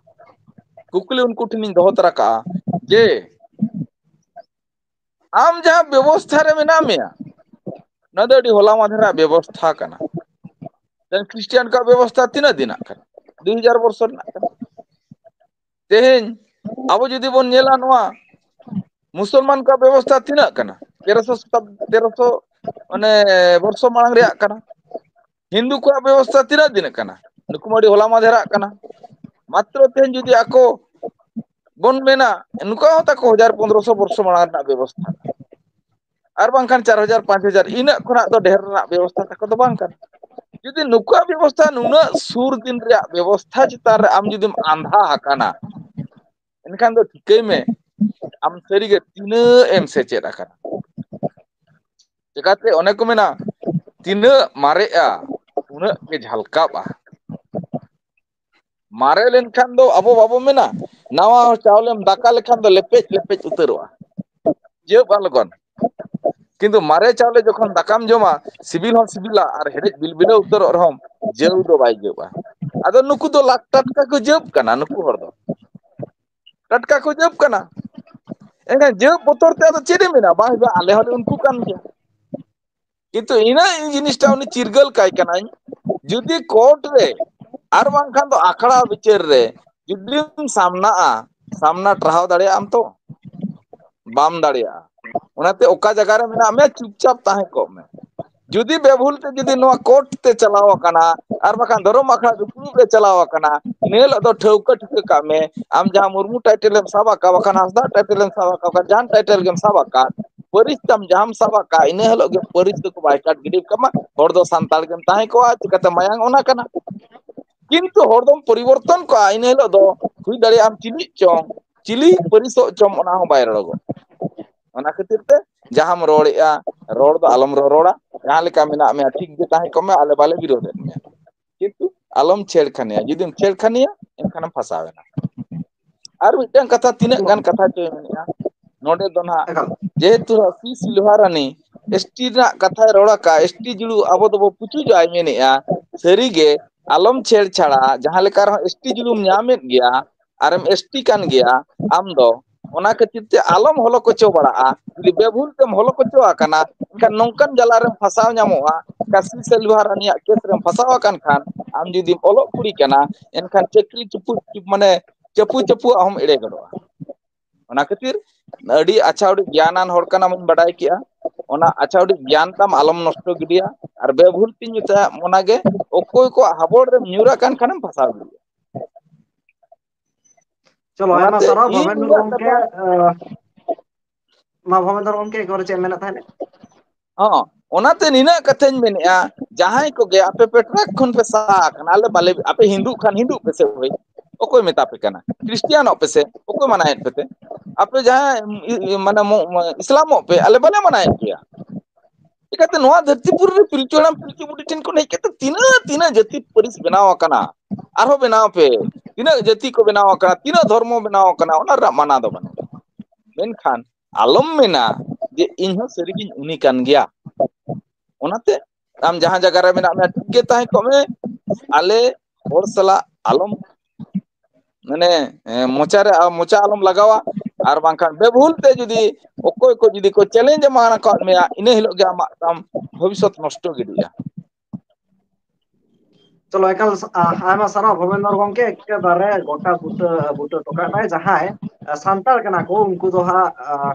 ᱠᱩᱠᱞᱤ ᱩᱱᱠᱩ ᱴᱷᱮᱱᱤᱧ ᱫᱚᱦᱚ ᱛᱚᱨᱟ ᱠᱟᱜᱼᱟ ᱡᱮ ᱟᱢ ᱡᱟᱦᱟᱸ ᱵᱮᱵᱚᱥᱛᱷᱟ ᱨᱮ ᱢᱮᱱᱟᱜ ᱢᱮᱭᱟ, ᱚᱱᱟ ᱫᱚ ᱟᱹᱰᱤ ᱦᱚᱞᱟ ᱢᱟᱫᱷᱮᱨᱟᱜ ᱵᱮᱵᱚᱥᱛᱷᱟ ᱠᱟᱱᱟ᱾ ᱛᱮᱦᱮᱧ ᱠᱷᱨᱤᱥᱴᱤᱭᱟᱱ ᱠᱚᱣᱟᱜ ᱵᱮᱵᱚᱥᱛᱷᱟ ᱛᱤᱱᱟᱹᱜ ᱫᱤᱱᱟᱜ ᱠᱟᱱᱟ? ᱫᱩᱭ ᱦᱟᱡᱟᱨ ᱵᱚᱨᱥᱚ ᱨᱮᱱᱟᱜ ᱠᱟᱱᱟ᱾ ᱛᱮᱦᱮᱧ ᱟᱵᱚ ᱡᱩᱫᱤ ᱵᱚᱱ ᱧᱮᱞᱟ, ᱱᱚᱣᱟ ᱢᱩᱥᱚᱞᱢᱟᱱ ᱠᱚᱣᱟᱜ ᱵᱮᱵᱚᱥᱛᱷᱟ ᱛᱤᱱᱟᱹᱜ ᱠᱟᱱᱟ? ᱛᱮᱨᱚᱥᱚ ᱥᱚᱛᱟᱵ-, ᱛᱮᱨᱚᱥᱚ, ᱢᱟᱱᱮ, ᱵᱚᱨᱥᱚ ᱢᱟᱲᱟᱝ ᱨᱮᱭᱟᱜ ᱠᱟᱱᱟ᱾ ᱦᱤᱱᱫᱩ ᱠᱚᱣᱟᱜ ᱵᱮᱵᱚᱥᱛᱷᱟ ᱛᱤᱱᱟᱹᱜ ᱫᱤᱱᱟᱜ ᱠᱟᱱᱟ? ᱱᱩᱠᱩ ᱢᱟ ᱟᱹᱰᱤ ᱦᱚᱞᱟ ᱢᱟᱫᱷᱮᱨᱟᱜ ᱠᱟᱱᱟ᱾ ᱢᱟᱛᱨᱚ ᱛᱮᱦᱮᱧ ᱡᱩᱫᱤ ᱟᱠᱚ ᱵᱚᱱ ᱢᱮᱱᱟ, ᱱᱩᱠᱩ ᱦᱚᱸ ᱛᱟᱠᱚ ᱦᱟᱡᱟᱨ ᱯᱚᱱᱫᱽᱨᱚᱥᱚ ᱵᱚᱨᱥᱚ ᱢᱟᱲᱟᱝ ᱨᱮᱱᱟᱜ ᱵᱮᱵᱚᱥᱛᱷᱟ, ᱟᱨ ᱵᱟᱝᱠᱷᱟᱱ ᱪᱟᱨ ᱦᱟᱡᱟᱨ, ᱯᱟᱸᱪ ᱦᱟᱡᱟᱨ, ᱤᱱᱟᱹᱜ ᱠᱷᱚᱱᱟᱜ ᱫᱚ ᱰᱷᱮᱨ ᱨᱮᱱᱟᱜ ᱵᱮᱵᱚᱥᱛᱷᱟ ᱛᱟᱠᱚ ᱫᱚ ᱵᱟᱝ ᱠᱟᱱᱟ᱾ ᱡᱩᱫᱤ ᱱᱩᱠᱩᱣᱟᱜ ᱵᱮᱵᱚᱥᱛᱷᱟ ᱱᱩᱱᱟᱹᱜ ᱥᱩᱨ ᱫᱤᱱ ᱨᱮᱭᱟᱜ ᱵᱮᱵᱚᱥᱛᱷᱟ ᱪᱮᱛᱟᱱ ᱨᱮ ᱟᱢ ᱡᱩᱫᱤᱢ ᱟᱸᱫᱷᱟ ᱟᱠᱟᱱᱟ, ᱮᱱᱠᱷᱟᱱ ᱫᱚ ᱴᱷᱤᱠᱟᱹᱭ ᱢᱮ, ᱟᱢ ᱥᱟᱹᱨᱤᱜᱮ ᱛᱤᱱᱟᱹᱜ ᱮᱢ ᱥᱮᱪᱮᱫ ᱟᱠᱟᱱᱟ᱾ ᱪᱮᱠᱟᱛᱮ ᱚᱱᱮ ᱠᱚ ᱢᱮᱱᱟ, ᱛᱤᱱᱟᱹᱜ ᱢᱟᱨᱮᱜᱼᱟ, ᱩᱱᱟᱹᱜ ᱜᱮ ᱡᱷᱟᱞᱠᱟᱜᱼᱟ᱾ ᱢᱟᱨᱮ ᱞᱮᱱᱠᱷᱟᱱ ᱫᱚ ᱟᱵᱚ ᱵᱟᱵᱚ ᱢᱮᱱᱟ, ᱱᱟᱣᱟ ᱪᱟᱣᱞᱮᱢ ᱫᱟᱠᱟ ᱞᱮᱠᱷᱟᱱ ᱫᱚ ᱞᱮᱯᱮᱡ ᱞᱮᱯᱮᱡ ᱩᱛᱟᱹᱨᱚᱜᱼᱟ, ᱡᱟᱹᱵᱽᱼᱟ ᱞᱚᱜᱚᱱ᱾ ᱠᱤᱱᱛᱩ ᱢᱟᱨᱮ ᱪᱟᱣᱞᱮ ᱡᱚᱠᱷᱚᱱ ᱫᱟᱠᱟᱢ ᱡᱚᱢᱟ, ᱥᱤᱵᱤᱞ ᱦᱚᱸ ᱥᱤᱵᱤᱞᱟ ᱟᱨ ᱦᱮᱰᱮᱡ ᱵᱤᱞᱵᱤᱞᱟᱹ ᱩᱛᱟᱹᱨᱚᱜ ᱨᱮᱦᱚᱸ ᱡᱟᱹᱣ ᱫᱚ ᱵᱟᱭ ᱡᱟᱹᱵᱽᱼᱟ᱾ ᱟᱫᱚ ᱱᱩᱠᱩ ᱫᱚ ᱞᱟᱠ ᱴᱟᱴᱠᱟ ᱠᱚ ᱡᱟᱹᱵᱽ ᱠᱟᱱᱟ, ᱱᱩᱠᱩ ᱦᱚᱲ ᱫᱚ ᱴᱟᱴᱠᱟ ᱠᱚ ᱡᱟᱹᱵᱽ ᱠᱟᱱᱟ᱾ ᱮᱱᱠᱷᱟᱱ ᱡᱟᱹᱵᱽ ᱵᱚᱛᱚᱨ ᱛᱮ ᱟᱫᱚ ᱪᱮᱫ ᱮᱢ ᱢᱮᱱᱟ, ᱵᱟᱝ ᱦᱩᱭᱩᱜᱼᱟ, ᱟᱞᱮ ᱦᱚᱸᱞᱮ ᱩᱱᱠᱩ ᱠᱟᱱ ᱜᱮᱭᱟ᱾ ᱠᱤᱱᱛᱩ ᱤᱱᱟᱹ ᱤᱧ ᱡᱤᱱᱤᱥᱴᱟ ᱩᱱᱤ ᱪᱤᱨᱜᱟᱹᱞ ᱠᱟᱭ ᱠᱟᱹᱱᱟᱹᱧ, ᱡᱩᱫᱤ ᱠᱳᱨᱴ ᱨᱮ ᱟᱨ ᱵᱟᱝᱠᱷᱟᱱ ᱫᱚ ᱟᱠᱷᱲᱟ ᱵᱤᱪᱟᱹᱨ ᱨᱮ ᱡᱩᱫᱤᱢ ᱥᱟᱢᱱᱟᱜᱼᱟ, ᱥᱟᱢᱱᱟ ᱴᱟᱨᱦᱟᱣ ᱫᱟᱲᱮᱭᱟᱜ ᱟᱢ ᱛᱚ? ᱵᱟᱢ ᱫᱟᱲᱮᱭᱟᱜᱼᱟ᱾ ᱚᱱᱟᱛᱮ ᱚᱠᱟ ᱡᱟᱭᱜᱟ ᱨᱮ ᱢᱮᱱᱟᱜ ᱢᱮᱭᱟ, ᱪᱩᱯᱪᱟᱯ ᱛᱟᱦᱮᱸ ᱠᱚᱜ ᱢᱮ᱾ ᱡᱩᱫᱤ ᱵᱮᱵᱷᱩᱞ ᱛᱮ ᱡᱩᱫᱤ ᱱᱚᱣᱟ ᱠᱳᱨᱴ ᱛᱮ ᱪᱟᱞᱟᱣ ᱟᱠᱟᱱᱟ, ᱟᱨ ᱵᱟᱠᱷᱟᱱ ᱫᱷᱚᱨᱚᱢ ᱟᱠᱷᱲᱟ ᱫᱩᱯᱲᱩᱵ ᱨᱮ ᱪᱟᱞᱟᱣ ᱟᱠᱟᱱᱟ, ᱤᱱᱟᱹ ᱦᱤᱞᱳᱜ ᱫᱚ ᱴᱷᱟᱹᱣᱠᱟᱹ ᱴᱷᱤᱠᱟᱹ ᱠᱟᱜ ᱢᱮ, ᱟᱢ ᱡᱟᱦᱟᱸ ᱢᱩᱨᱢᱩ ᱴᱟᱭᱴᱮᱞ ᱮᱢ ᱥᱟᱵ ᱟᱠᱟᱫ, ᱵᱟᱠᱷᱟᱱ ᱦᱟᱸᱥᱫᱟ ᱴᱟᱭᱴᱮᱞ ᱮᱢ ᱥᱟᱵ ᱟᱠᱟᱫ, ᱵᱟᱠᱷᱟᱱ ᱡᱟᱦᱟᱸ ᱴᱟᱭᱴᱮᱞ ᱜᱮᱢ ᱥᱟᱵ ᱟᱠᱟᱫ, ᱯᱟᱹᱨᱤᱥ ᱛᱟᱢ ᱡᱟᱦᱟᱸᱢ ᱥᱟᱵ ᱟᱠᱟᱫ, ᱤᱱᱟᱹ ᱦᱤᱞᱳᱜ ᱜᱮ ᱯᱟᱹᱨᱤᱥ ᱫᱚᱠᱚ ᱵᱟᱭᱠᱟᱴ ᱜᱤᱰᱤ ᱠᱟᱢᱟ, ᱦᱚᱲ ᱫᱚ ᱥᱟᱱᱛᱟᱲ ᱜᱮᱢ ᱛᱟᱦᱮᱸ ᱠᱚᱜᱼᱟ, ᱪᱤᱠᱟᱹᱛᱮ ᱢᱟᱭᱟᱝ ᱚᱱᱟ ᱠᱟᱱᱟ᱾ ᱠᱤᱱᱛᱩ ᱦᱚᱲ ᱫᱚᱢ ᱯᱚᱨᱤᱵᱚᱨᱛᱚᱱ ᱠᱚᱜᱼᱟ, ᱤᱱᱟᱹ ᱦᱤᱞᱳᱜ ᱫᱚ ᱦᱩᱭ ᱫᱟᱲᱮᱭᱟᱜᱼᱟ ᱟᱢ ᱪᱤᱞᱤ ᱪᱚᱝ, ᱪᱤᱞᱤ ᱯᱟᱹᱨᱤᱥᱚᱜ ᱪᱚᱝ, ᱚᱱᱟ ᱦᱚᱸ ᱵᱟᱭ ᱨᱚᱲᱚᱜᱚᱜ᱾ ᱚᱱᱟ ᱠᱷᱟᱹᱛᱤᱨ ᱛᱮ ᱡᱟᱦᱟᱸᱢ ᱨᱚᱲᱮᱜᱼᱟ, ᱨᱚᱲ ᱫᱚ ᱟᱞᱚᱢ ᱨᱚᱨᱚᱲᱟ, ᱡᱟᱦᱟᱸ ᱞᱮᱠᱟ ᱢᱮᱱᱟᱜ ᱢᱮᱭᱟ ᱴᱷᱤᱠ ᱜᱮ ᱛᱟᱦᱮᱸ ᱠᱚᱜ ᱢᱮ, ᱟᱞᱮ ᱵᱟᱞᱮ ᱵᱤᱨᱳᱫᱮᱫ ᱢᱮᱭᱟ, ᱠᱤᱱᱛᱩ ᱟᱞᱚᱢ ᱪᱷᱮᱲᱠᱷᱟᱱᱤᱭᱟ᱾ ᱡᱩᱫᱤᱢ ᱪᱷᱮᱲᱠᱷᱟᱱᱤᱭᱟ, ᱮᱱᱠᱷᱟᱱᱮᱢ ᱯᱷᱟᱥᱟᱣ ᱮᱱᱟ᱾ ᱟᱨ ᱢᱤᱫᱴᱟᱝ ᱠᱟᱛᱷᱟ, ᱛᱤᱱᱟᱹᱜ ᱜᱟᱱ ᱠᱟᱛᱷᱟ ᱪᱚᱭ ᱢᱮᱱᱮᱜᱼᱟ, ᱱᱚᱰᱮ ᱫᱚ ᱱᱟᱦᱟᱜ ᱮᱠᱟᱞ᱾ ᱡᱮᱦᱮᱛᱩ ᱥᱤ ᱥᱤᱞᱵᱷᱟ ᱨᱟᱱᱤ ᱮᱥᱴᱤ ᱨᱮᱱᱟᱜ ᱠᱟᱛᱷᱟᱭ ᱨᱚᱲ ᱟᱠᱟᱫ, ᱮᱥᱴᱤ ᱡᱩᱲᱩ ᱟᱵᱚ ᱫᱚᱵᱚ ᱯᱩᱪᱩᱡᱚᱜᱼᱟᱭ ᱢᱮᱱᱮᱜᱼᱟ, ᱥᱟᱹᱨᱤᱜᱮ ᱟᱞᱚᱢ ᱪᱷᱮᱲ ᱪᱷᱟᱲᱟ, ᱡᱟᱦᱟᱸ ᱞᱮᱠᱟ ᱨᱮᱦᱚᱸ ᱮᱥᱴᱤ ᱡᱩᱲᱩᱢ ᱧᱟᱢᱮᱫ ᱜᱮᱭᱟ, ᱟᱨᱮᱢ ᱮᱥᱴᱤ ᱠᱟᱱ ᱜᱮᱭᱟ ᱟᱢ ᱫᱚ, ᱚᱱᱟ ᱠᱷᱟᱹᱛᱤᱨ ᱛᱮ ᱟᱞᱚᱢ ᱦᱚᱞᱚ ᱠᱚᱪᱚ ᱵᱟᱲᱟᱜᱼᱟ᱾ ᱡᱩᱫᱤ ᱵᱮᱵᱷᱩᱞ ᱛᱮᱢ ᱦᱚᱞᱚ ᱠᱚᱪᱚ ᱟᱠᱟᱱᱟ, ᱮᱱᱠᱷᱟᱱ ᱱᱚᱝᱠᱟᱱ ᱡᱟᱞᱟ ᱨᱮᱢ ᱯᱷᱟᱥᱟᱣ ᱧᱟᱢᱚᱜᱼᱟ᱾ ᱠᱟᱥᱤ ᱥᱤᱞᱵᱷᱟ ᱨᱟᱱᱤᱭᱟᱜ ᱠᱮᱥ ᱨᱮᱢ ᱯᱷᱟᱥᱟᱣ ᱟᱠᱟᱱ ᱠᱷᱟᱱ, ᱟᱢ ᱡᱩᱫᱤᱢ ᱚᱞᱚᱜ ᱠᱩᱲᱤ ᱠᱟᱱᱟ, ᱮᱱᱠᱷᱟᱱ ᱪᱟᱹᱠᱨᱤ ᱪᱩᱯᱩ, ᱢᱟᱱᱮ ᱪᱟᱯᱩ ᱪᱟᱯᱩᱣᱟᱜ ᱦᱚᱸᱢ ᱮᱲᱮ ᱜᱚᱫᱚᱜᱼᱟ᱾ ᱚᱱᱟ ᱠᱷᱟᱹᱛᱤᱨ ᱟᱹᱰᱤ ᱟᱪᱪᱷᱟ, ᱟᱹᱰᱤ ᱜᱮᱭᱟᱱᱟᱱ ᱦᱚᱲ ᱠᱟᱱᱟᱢ, ᱤᱧ ᱵᱟᱰᱟᱭ ᱠᱮᱜᱼᱟ᱾ ᱚᱱᱟ ᱟᱪᱪᱷᱟ, ᱟᱹᱰᱤ ᱜᱮᱭᱟᱱ ᱛᱟᱢ ᱟᱞᱚᱢ ᱱᱚᱥᱴᱚ ᱜᱤᱰᱤᱭᱟ᱾ ᱟᱨ ᱵᱮᱵᱷᱩᱞ ᱛᱤᱧ ᱢᱮᱛᱟᱭᱟ, ᱚᱱᱟᱜᱮ ᱚᱠᱚᱭ ᱠᱚᱣᱟᱜ ᱦᱟᱵᱚᱲ ᱨᱮᱢ ᱧᱩᱨ ᱟᱠᱟᱱ ᱠᱷᱟᱱᱮᱢ ᱯᱷᱟᱥᱟᱣ ᱜᱤᱰᱤᱭᱟ᱾ ᱪᱚᱞᱚ, ᱟᱭᱢᱟ ᱚᱱᱟᱛᱮ ᱥᱟᱨᱦᱟᱣ ᱤᱧ ᱵᱷᱚᱵᱮᱱᱫᱨᱚ ᱱᱩᱱᱟᱹᱜ ᱜᱚᱢᱠᱮ᱾ ᱠᱟᱛᱷᱟ ᱟᱸ, ᱢᱟ ᱵᱷᱚᱵᱮᱱᱫᱨᱚ ᱜᱚᱢᱠᱮ, ᱮᱠᱵᱟᱨᱮ ᱪᱮᱫ ᱮᱢ ᱢᱮᱱᱮᱫ ᱛᱟᱦᱮᱸᱫ? ᱦᱚᱸ, ᱚᱱᱟᱛᱮ ᱱᱤᱱᱟᱹᱜ ᱠᱟᱛᱷᱟᱧ ᱢᱮᱱᱮᱫᱼᱟ, ᱡᱟᱦᱟᱸᱭ ᱠᱚᱜᱮ ᱟᱯᱮ ᱯᱮ ᱴᱨᱟᱠ ᱠᱷᱚᱱ ᱯᱮ ᱥᱟᱦᱟ ᱟᱠᱟᱱᱟ, ᱟᱞᱮ ᱵᱟᱞᱮ, ᱟᱯᱮ ᱦᱤᱱᱫᱩᱜ ᱠᱷᱟᱱ ᱦᱤᱱᱫᱩᱜ ᱯᱮᱥᱮ ᱦᱳᱭ, ᱚᱠᱚᱭ ᱢᱮᱛᱟ ᱯᱮ ᱠᱟᱱᱟ? ᱠᱷᱨᱤᱥᱴᱤᱭᱟᱱᱚᱜ ᱯᱮᱥᱮ, ᱚᱠᱚᱭ ᱢᱟᱱᱟᱭᱮᱫ ᱯᱮᱛᱮ? ᱟᱯᱮ ᱡᱟᱦᱟᱸ ᱤ-, ᱤ-, ᱢᱟᱱᱮ ᱢᱚ-, ᱢᱚ-, ᱤᱥᱞᱟᱢᱚᱜ ᱯᱮ, ᱟᱞᱮ ᱵᱟᱞᱮ ᱢᱟᱱᱟᱭᱮᱫ ᱯᱮᱭᱟ᱾ ᱪᱤᱠᱟᱹᱛᱮ ᱱᱚᱣᱟ ᱫᱷᱟᱹᱨᱛᱤᱯᱩᱨᱤ ᱨᱮ ᱯᱤᱞᱪᱩ ᱦᱟᱲᱟᱢ ᱯᱤᱞᱪᱩ ᱵᱩᱰᱷᱤ ᱴᱷᱮᱱ ᱠᱷᱚᱱ ᱦᱮᱡ ᱠᱟᱛᱮ ᱛᱤᱱᱟᱹᱜ, ᱛᱤᱱᱟᱹᱜ ᱡᱟᱹᱛᱤ ᱯᱟᱹᱨᱤᱥ ᱵᱮᱱᱟᱣ ᱟᱠᱟᱱᱟ, ᱟᱨᱦᱚᱸ ᱵᱮᱱᱟᱣ ᱯᱮ, ᱛᱤᱱᱟᱹᱜ ᱡᱟᱹᱛᱤ ᱠᱚ ᱵᱮᱱᱟᱣ ᱟᱠᱟᱱᱟ, ᱛᱤᱱᱟᱹᱜ ᱫᱷᱚᱨᱢᱚ ᱵᱮᱱᱟᱣ ᱟᱠᱟᱱᱟ, ᱚᱱᱟ ᱨᱮᱱᱟᱜ ᱢᱟᱱᱟ ᱫᱚ ᱵᱟᱹᱱᱩᱜᱼᱟ᱾ ᱢᱮᱱᱠᱷᱟᱱ ᱟᱞᱚᱢ ᱢᱮᱱᱟ ᱡᱮ ᱤᱧ ᱦᱚᱸ ᱥᱟᱹᱨᱤᱜᱤᱧ ᱩᱱᱤ ᱠᱟᱱ ᱜᱮᱭᱟ᱾ ᱚᱱᱟᱛᱮ ᱟᱢ ᱡᱟᱦᱟᱸ ᱡᱟᱭᱜᱟ ᱨᱮ ᱢᱮᱱᱟᱜ ᱢᱮᱭᱟ, ᱴᱷᱤᱠ ᱜᱮ ᱛᱟᱦᱮᱸ ᱠᱚᱜ ᱢᱮ᱾ ᱟᱞᱮ ᱦᱚᱲ ᱥᱟᱞᱟᱜ ᱟᱞᱚᱢ, ᱢᱟᱱᱮ, ᱮ, ᱢᱚᱪᱟ ᱨᱮ, ᱟ, ᱢᱚᱪᱟ ᱟᱞᱚᱢ ᱞᱟᱜᱟᱣᱟ, ᱟᱨ ᱵᱟᱝᱠᱷᱟᱱ ᱵᱮᱵᱷᱩᱞ ᱛᱮ ᱡᱩᱫᱤ ᱚᱠᱚᱭ ᱠᱚ ᱡᱩᱫᱤ ᱠᱚ challenge ᱮᱢᱟᱱ ᱟᱠᱟᱫ ᱢᱮᱭᱟ, ᱤᱱᱟᱹ ᱦᱤᱞᱳᱜ ᱜᱮ ᱟᱢᱟᱜ ᱛᱟᱢ ᱵᱷᱚᱵᱤᱥᱥᱚᱛ ᱱᱚᱥᱴᱚ ᱜᱤᱰᱤᱜᱼᱟ᱾ ᱪᱚᱞᱚ, ᱮᱠᱟᱞ, ᱟ, ᱟᱭᱢᱟ ᱥᱟᱨᱦᱟᱣ ᱵᱷᱚᱵᱮᱱᱫᱚᱨ ᱜᱚᱢᱠᱮ, ᱮᱠᱮᱵᱟᱨᱮ ᱜᱚᱴᱟ ᱵᱩᱴᱟᱹ, ᱵᱩᱴᱟᱹ ᱦᱚᱴᱚ ᱠᱟᱜ ᱱᱟᱭ᱾ ᱡᱟᱦᱟᱸᱭ, ᱟ, ᱥᱟᱱᱛᱟᱲ ᱠᱟᱱᱟ ᱠᱚ, ᱩᱱᱠᱩ ᱫᱚ ᱦᱟᱸᱜ, ᱟ,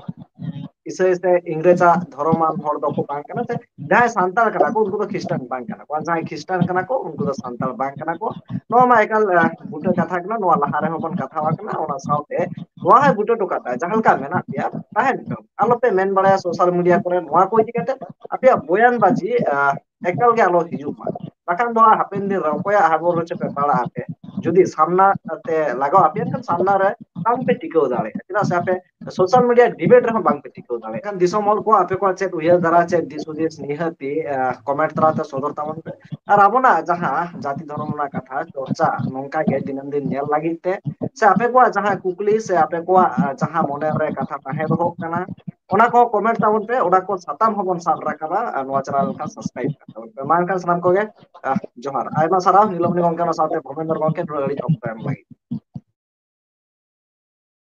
ᱤᱥᱟᱹᱭ ᱥᱮ ᱤᱝᱨᱮᱡᱽ ᱟᱜ ᱫᱷᱚᱨᱚᱢᱟᱱ ᱦᱚᱲ ᱫᱚᱠᱚ ᱵᱟᱝ ᱠᱟᱱᱟ, ᱥᱮ ᱡᱟᱦᱟᱸᱭ ᱥᱟᱱᱛᱟᱲ ᱠᱟᱱᱟ ᱠᱚ, ᱩᱱᱠᱩ ᱫᱚ ᱠᱷᱨᱤᱥᱴᱟᱱ ᱵᱟᱝ ᱠᱟᱱᱟ ᱠᱚ, ᱟᱨ ᱡᱟᱦᱟᱸᱭ ᱠᱷᱨᱤᱥᱴᱟᱱ ᱠᱟᱱᱟ ᱠᱚ, ᱩᱱᱠᱩ ᱫᱚ ᱥᱟᱱᱛᱟᱲ ᱵᱟᱝ ᱠᱟᱱᱟ ᱠᱚ᱾ ᱱᱚᱣᱟ ᱢᱟ ᱮᱠᱟᱞ, ᱟ, ᱵᱩᱴᱟᱹ ᱠᱟᱛᱷᱟ ᱠᱟᱱᱟ, ᱱᱚᱣᱟ ᱞᱟᱦᱟ ᱨᱮᱦᱚᱸ ᱵᱚᱱ ᱠᱟᱛᱷᱟ ᱟᱠᱟᱱᱟ᱾ ᱚᱱᱟ ᱥᱟᱶᱛᱮ ᱱᱚᱣᱟ ᱦᱚᱸᱭ ᱵᱩᱴᱟᱹ ᱦᱚᱴᱚ ᱠᱟᱜ ᱛᱟᱭᱟ, ᱡᱟᱦᱟᱸ ᱞᱮᱠᱟ ᱢᱮᱱᱟᱜ ᱯᱮᱭᱟ, ᱛᱟᱦᱮᱱ ᱯᱮ, ᱟᱞᱚᱯᱮ ᱢᱮᱱ ᱵᱟᱲᱟᱭᱟ ᱥᱳᱥᱟᱞ ᱢᱤᱰᱤᱭᱟ ᱠᱚᱨᱮ ᱱᱚᱣᱟ ᱠᱚ ᱤᱫᱤ ᱠᱟᱛᱮ ᱟᱯᱮᱭᱟᱜ ᱵᱚᱭᱟᱱ ᱵᱟᱡᱤ, ᱟ, ᱮᱠᱟᱞ ᱜᱮ ᱟᱞᱚ ᱦᱤᱡᱩᱜ ᱢᱟ, ᱵᱟᱠᱷᱟᱱ ᱫᱚ ᱦᱟᱯᱮᱱ ᱫᱤᱱ ᱨᱮ ᱚᱠᱚᱭᱟᱜ ᱦᱟᱵᱚᱨ ᱨᱮᱪᱚ ᱯᱮ ᱯᱟᱲᱟᱜ ᱟᱯᱮ᱾ ᱡᱩᱫᱤ ᱥᱟᱢᱱᱟ ᱛᱮ ᱞᱟᱜᱟᱣ ᱟᱯᱮᱭᱟ, ᱮᱱᱠᱷᱟᱱ ᱥᱟᱢᱱᱟ ᱨᱮ ᱵᱟᱝ ᱯᱮ ᱴᱤᱠᱟᱹᱣ ᱫᱟᱲᱮᱭᱟᱜᱼᱟ, ᱪᱮᱫᱟᱜ ᱥᱮ ᱟᱯᱮ ᱥᱳᱥᱟᱞ ᱢᱤᱰᱤᱭᱟ ᱰᱤᱵᱮᱴ ᱨᱮᱦᱚᱸ ᱵᱟᱝ ᱯᱮ ᱴᱤᱠᱟᱹᱣ ᱫᱟᱲᱮᱭᱟᱜᱼᱟ᱾ ᱮᱱᱠᱷᱟᱱ ᱫᱤᱥᱚᱢ ᱦᱚᱲ ᱠᱚ ᱟᱯᱮ ᱠᱚᱣᱟᱜ ᱪᱮᱫ ᱩᱭᱦᱟᱹᱨ ᱫᱷᱟᱨᱟ, ᱪᱮᱫ ᱫᱤᱥ ᱦᱩᱫᱤᱥ ᱱᱤᱦᱟᱹᱛᱤ, ᱟ, ᱠᱚᱢᱮᱱᱴ ᱛᱟᱞᱟᱛᱮ ᱥᱚᱫᱚᱨ ᱛᱟᱵᱚᱱ ᱯᱮ᱾ ᱟᱨ ᱟᱵᱚᱱᱟᱜ ᱡᱟᱦᱟᱸ ᱡᱟᱹᱛᱤ ᱫᱷᱚᱨᱚᱢ ᱨᱮᱱᱟᱜ ᱠᱟᱛᱷᱟ ᱪᱚᱨᱪᱟ ᱱᱚᱝᱠᱟ ᱜᱮ ᱫᱤᱱᱟᱹᱢ ᱫᱤᱱ ᱧᱮᱞ ᱞᱟᱹᱜᱤᱫ ᱛᱮ, ᱥᱮ ᱟᱯᱮ ᱠᱚᱣᱟᱜ ᱡᱟᱦᱟᱸ ᱠᱩᱠᱞᱤ ᱥᱮ ᱟᱯᱮ ᱠᱚᱣᱟᱜ, ᱟ, ᱡᱟᱦᱟᱸ ᱢᱚᱱᱮ ᱨᱮ ᱠᱟᱛᱷᱟ ᱛᱟᱦᱮᱸ ᱫᱚᱦᱚᱜ ᱠᱟᱱᱟ, ᱚᱱᱟ ᱠᱚ ᱠᱚᱢᱮᱱᱴ ᱛᱟᱵᱚᱱ ᱯᱮ, ᱚᱱᱟ ᱠᱚ ᱥᱟᱛᱟᱢ ᱦᱚᱸᱵᱚᱱ ᱥᱟᱵ ᱨᱟᱠᱟᱵᱟ᱾ ᱟᱨ ᱱᱚᱣᱟ ᱪᱮᱱᱮᱞ ᱠᱷᱟᱱ ᱥᱟᱵᱥᱠᱨᱟᱭᱤᱵ ᱠᱟᱜ ᱛᱟᱵᱚᱱ ᱯᱮ᱾ ᱢᱟ ᱮᱱᱠᱷᱟᱱ ᱥᱟᱱᱟᱢ ᱠᱚᱜᱮ, ᱟ, ᱡᱚᱦᱟᱨ᱾ ᱟᱭᱢᱟ ᱥᱟᱨᱦᱟᱣ ᱱᱤᱞᱚᱢᱱᱤ ᱜᱚᱢᱠᱮ, ᱚᱱᱟ ᱥᱟᱶᱛᱮ ᱵᱷᱚᱵᱮᱱᱫᱨ ᱜᱚᱢᱠᱮ ᱱᱩᱱᱟᱹᱜ ᱜᱷᱟᱹᱲᱤᱡ ᱚᱠᱛᱚ ᱮᱢ ᱞᱟᱹᱜᱤᱫ᱾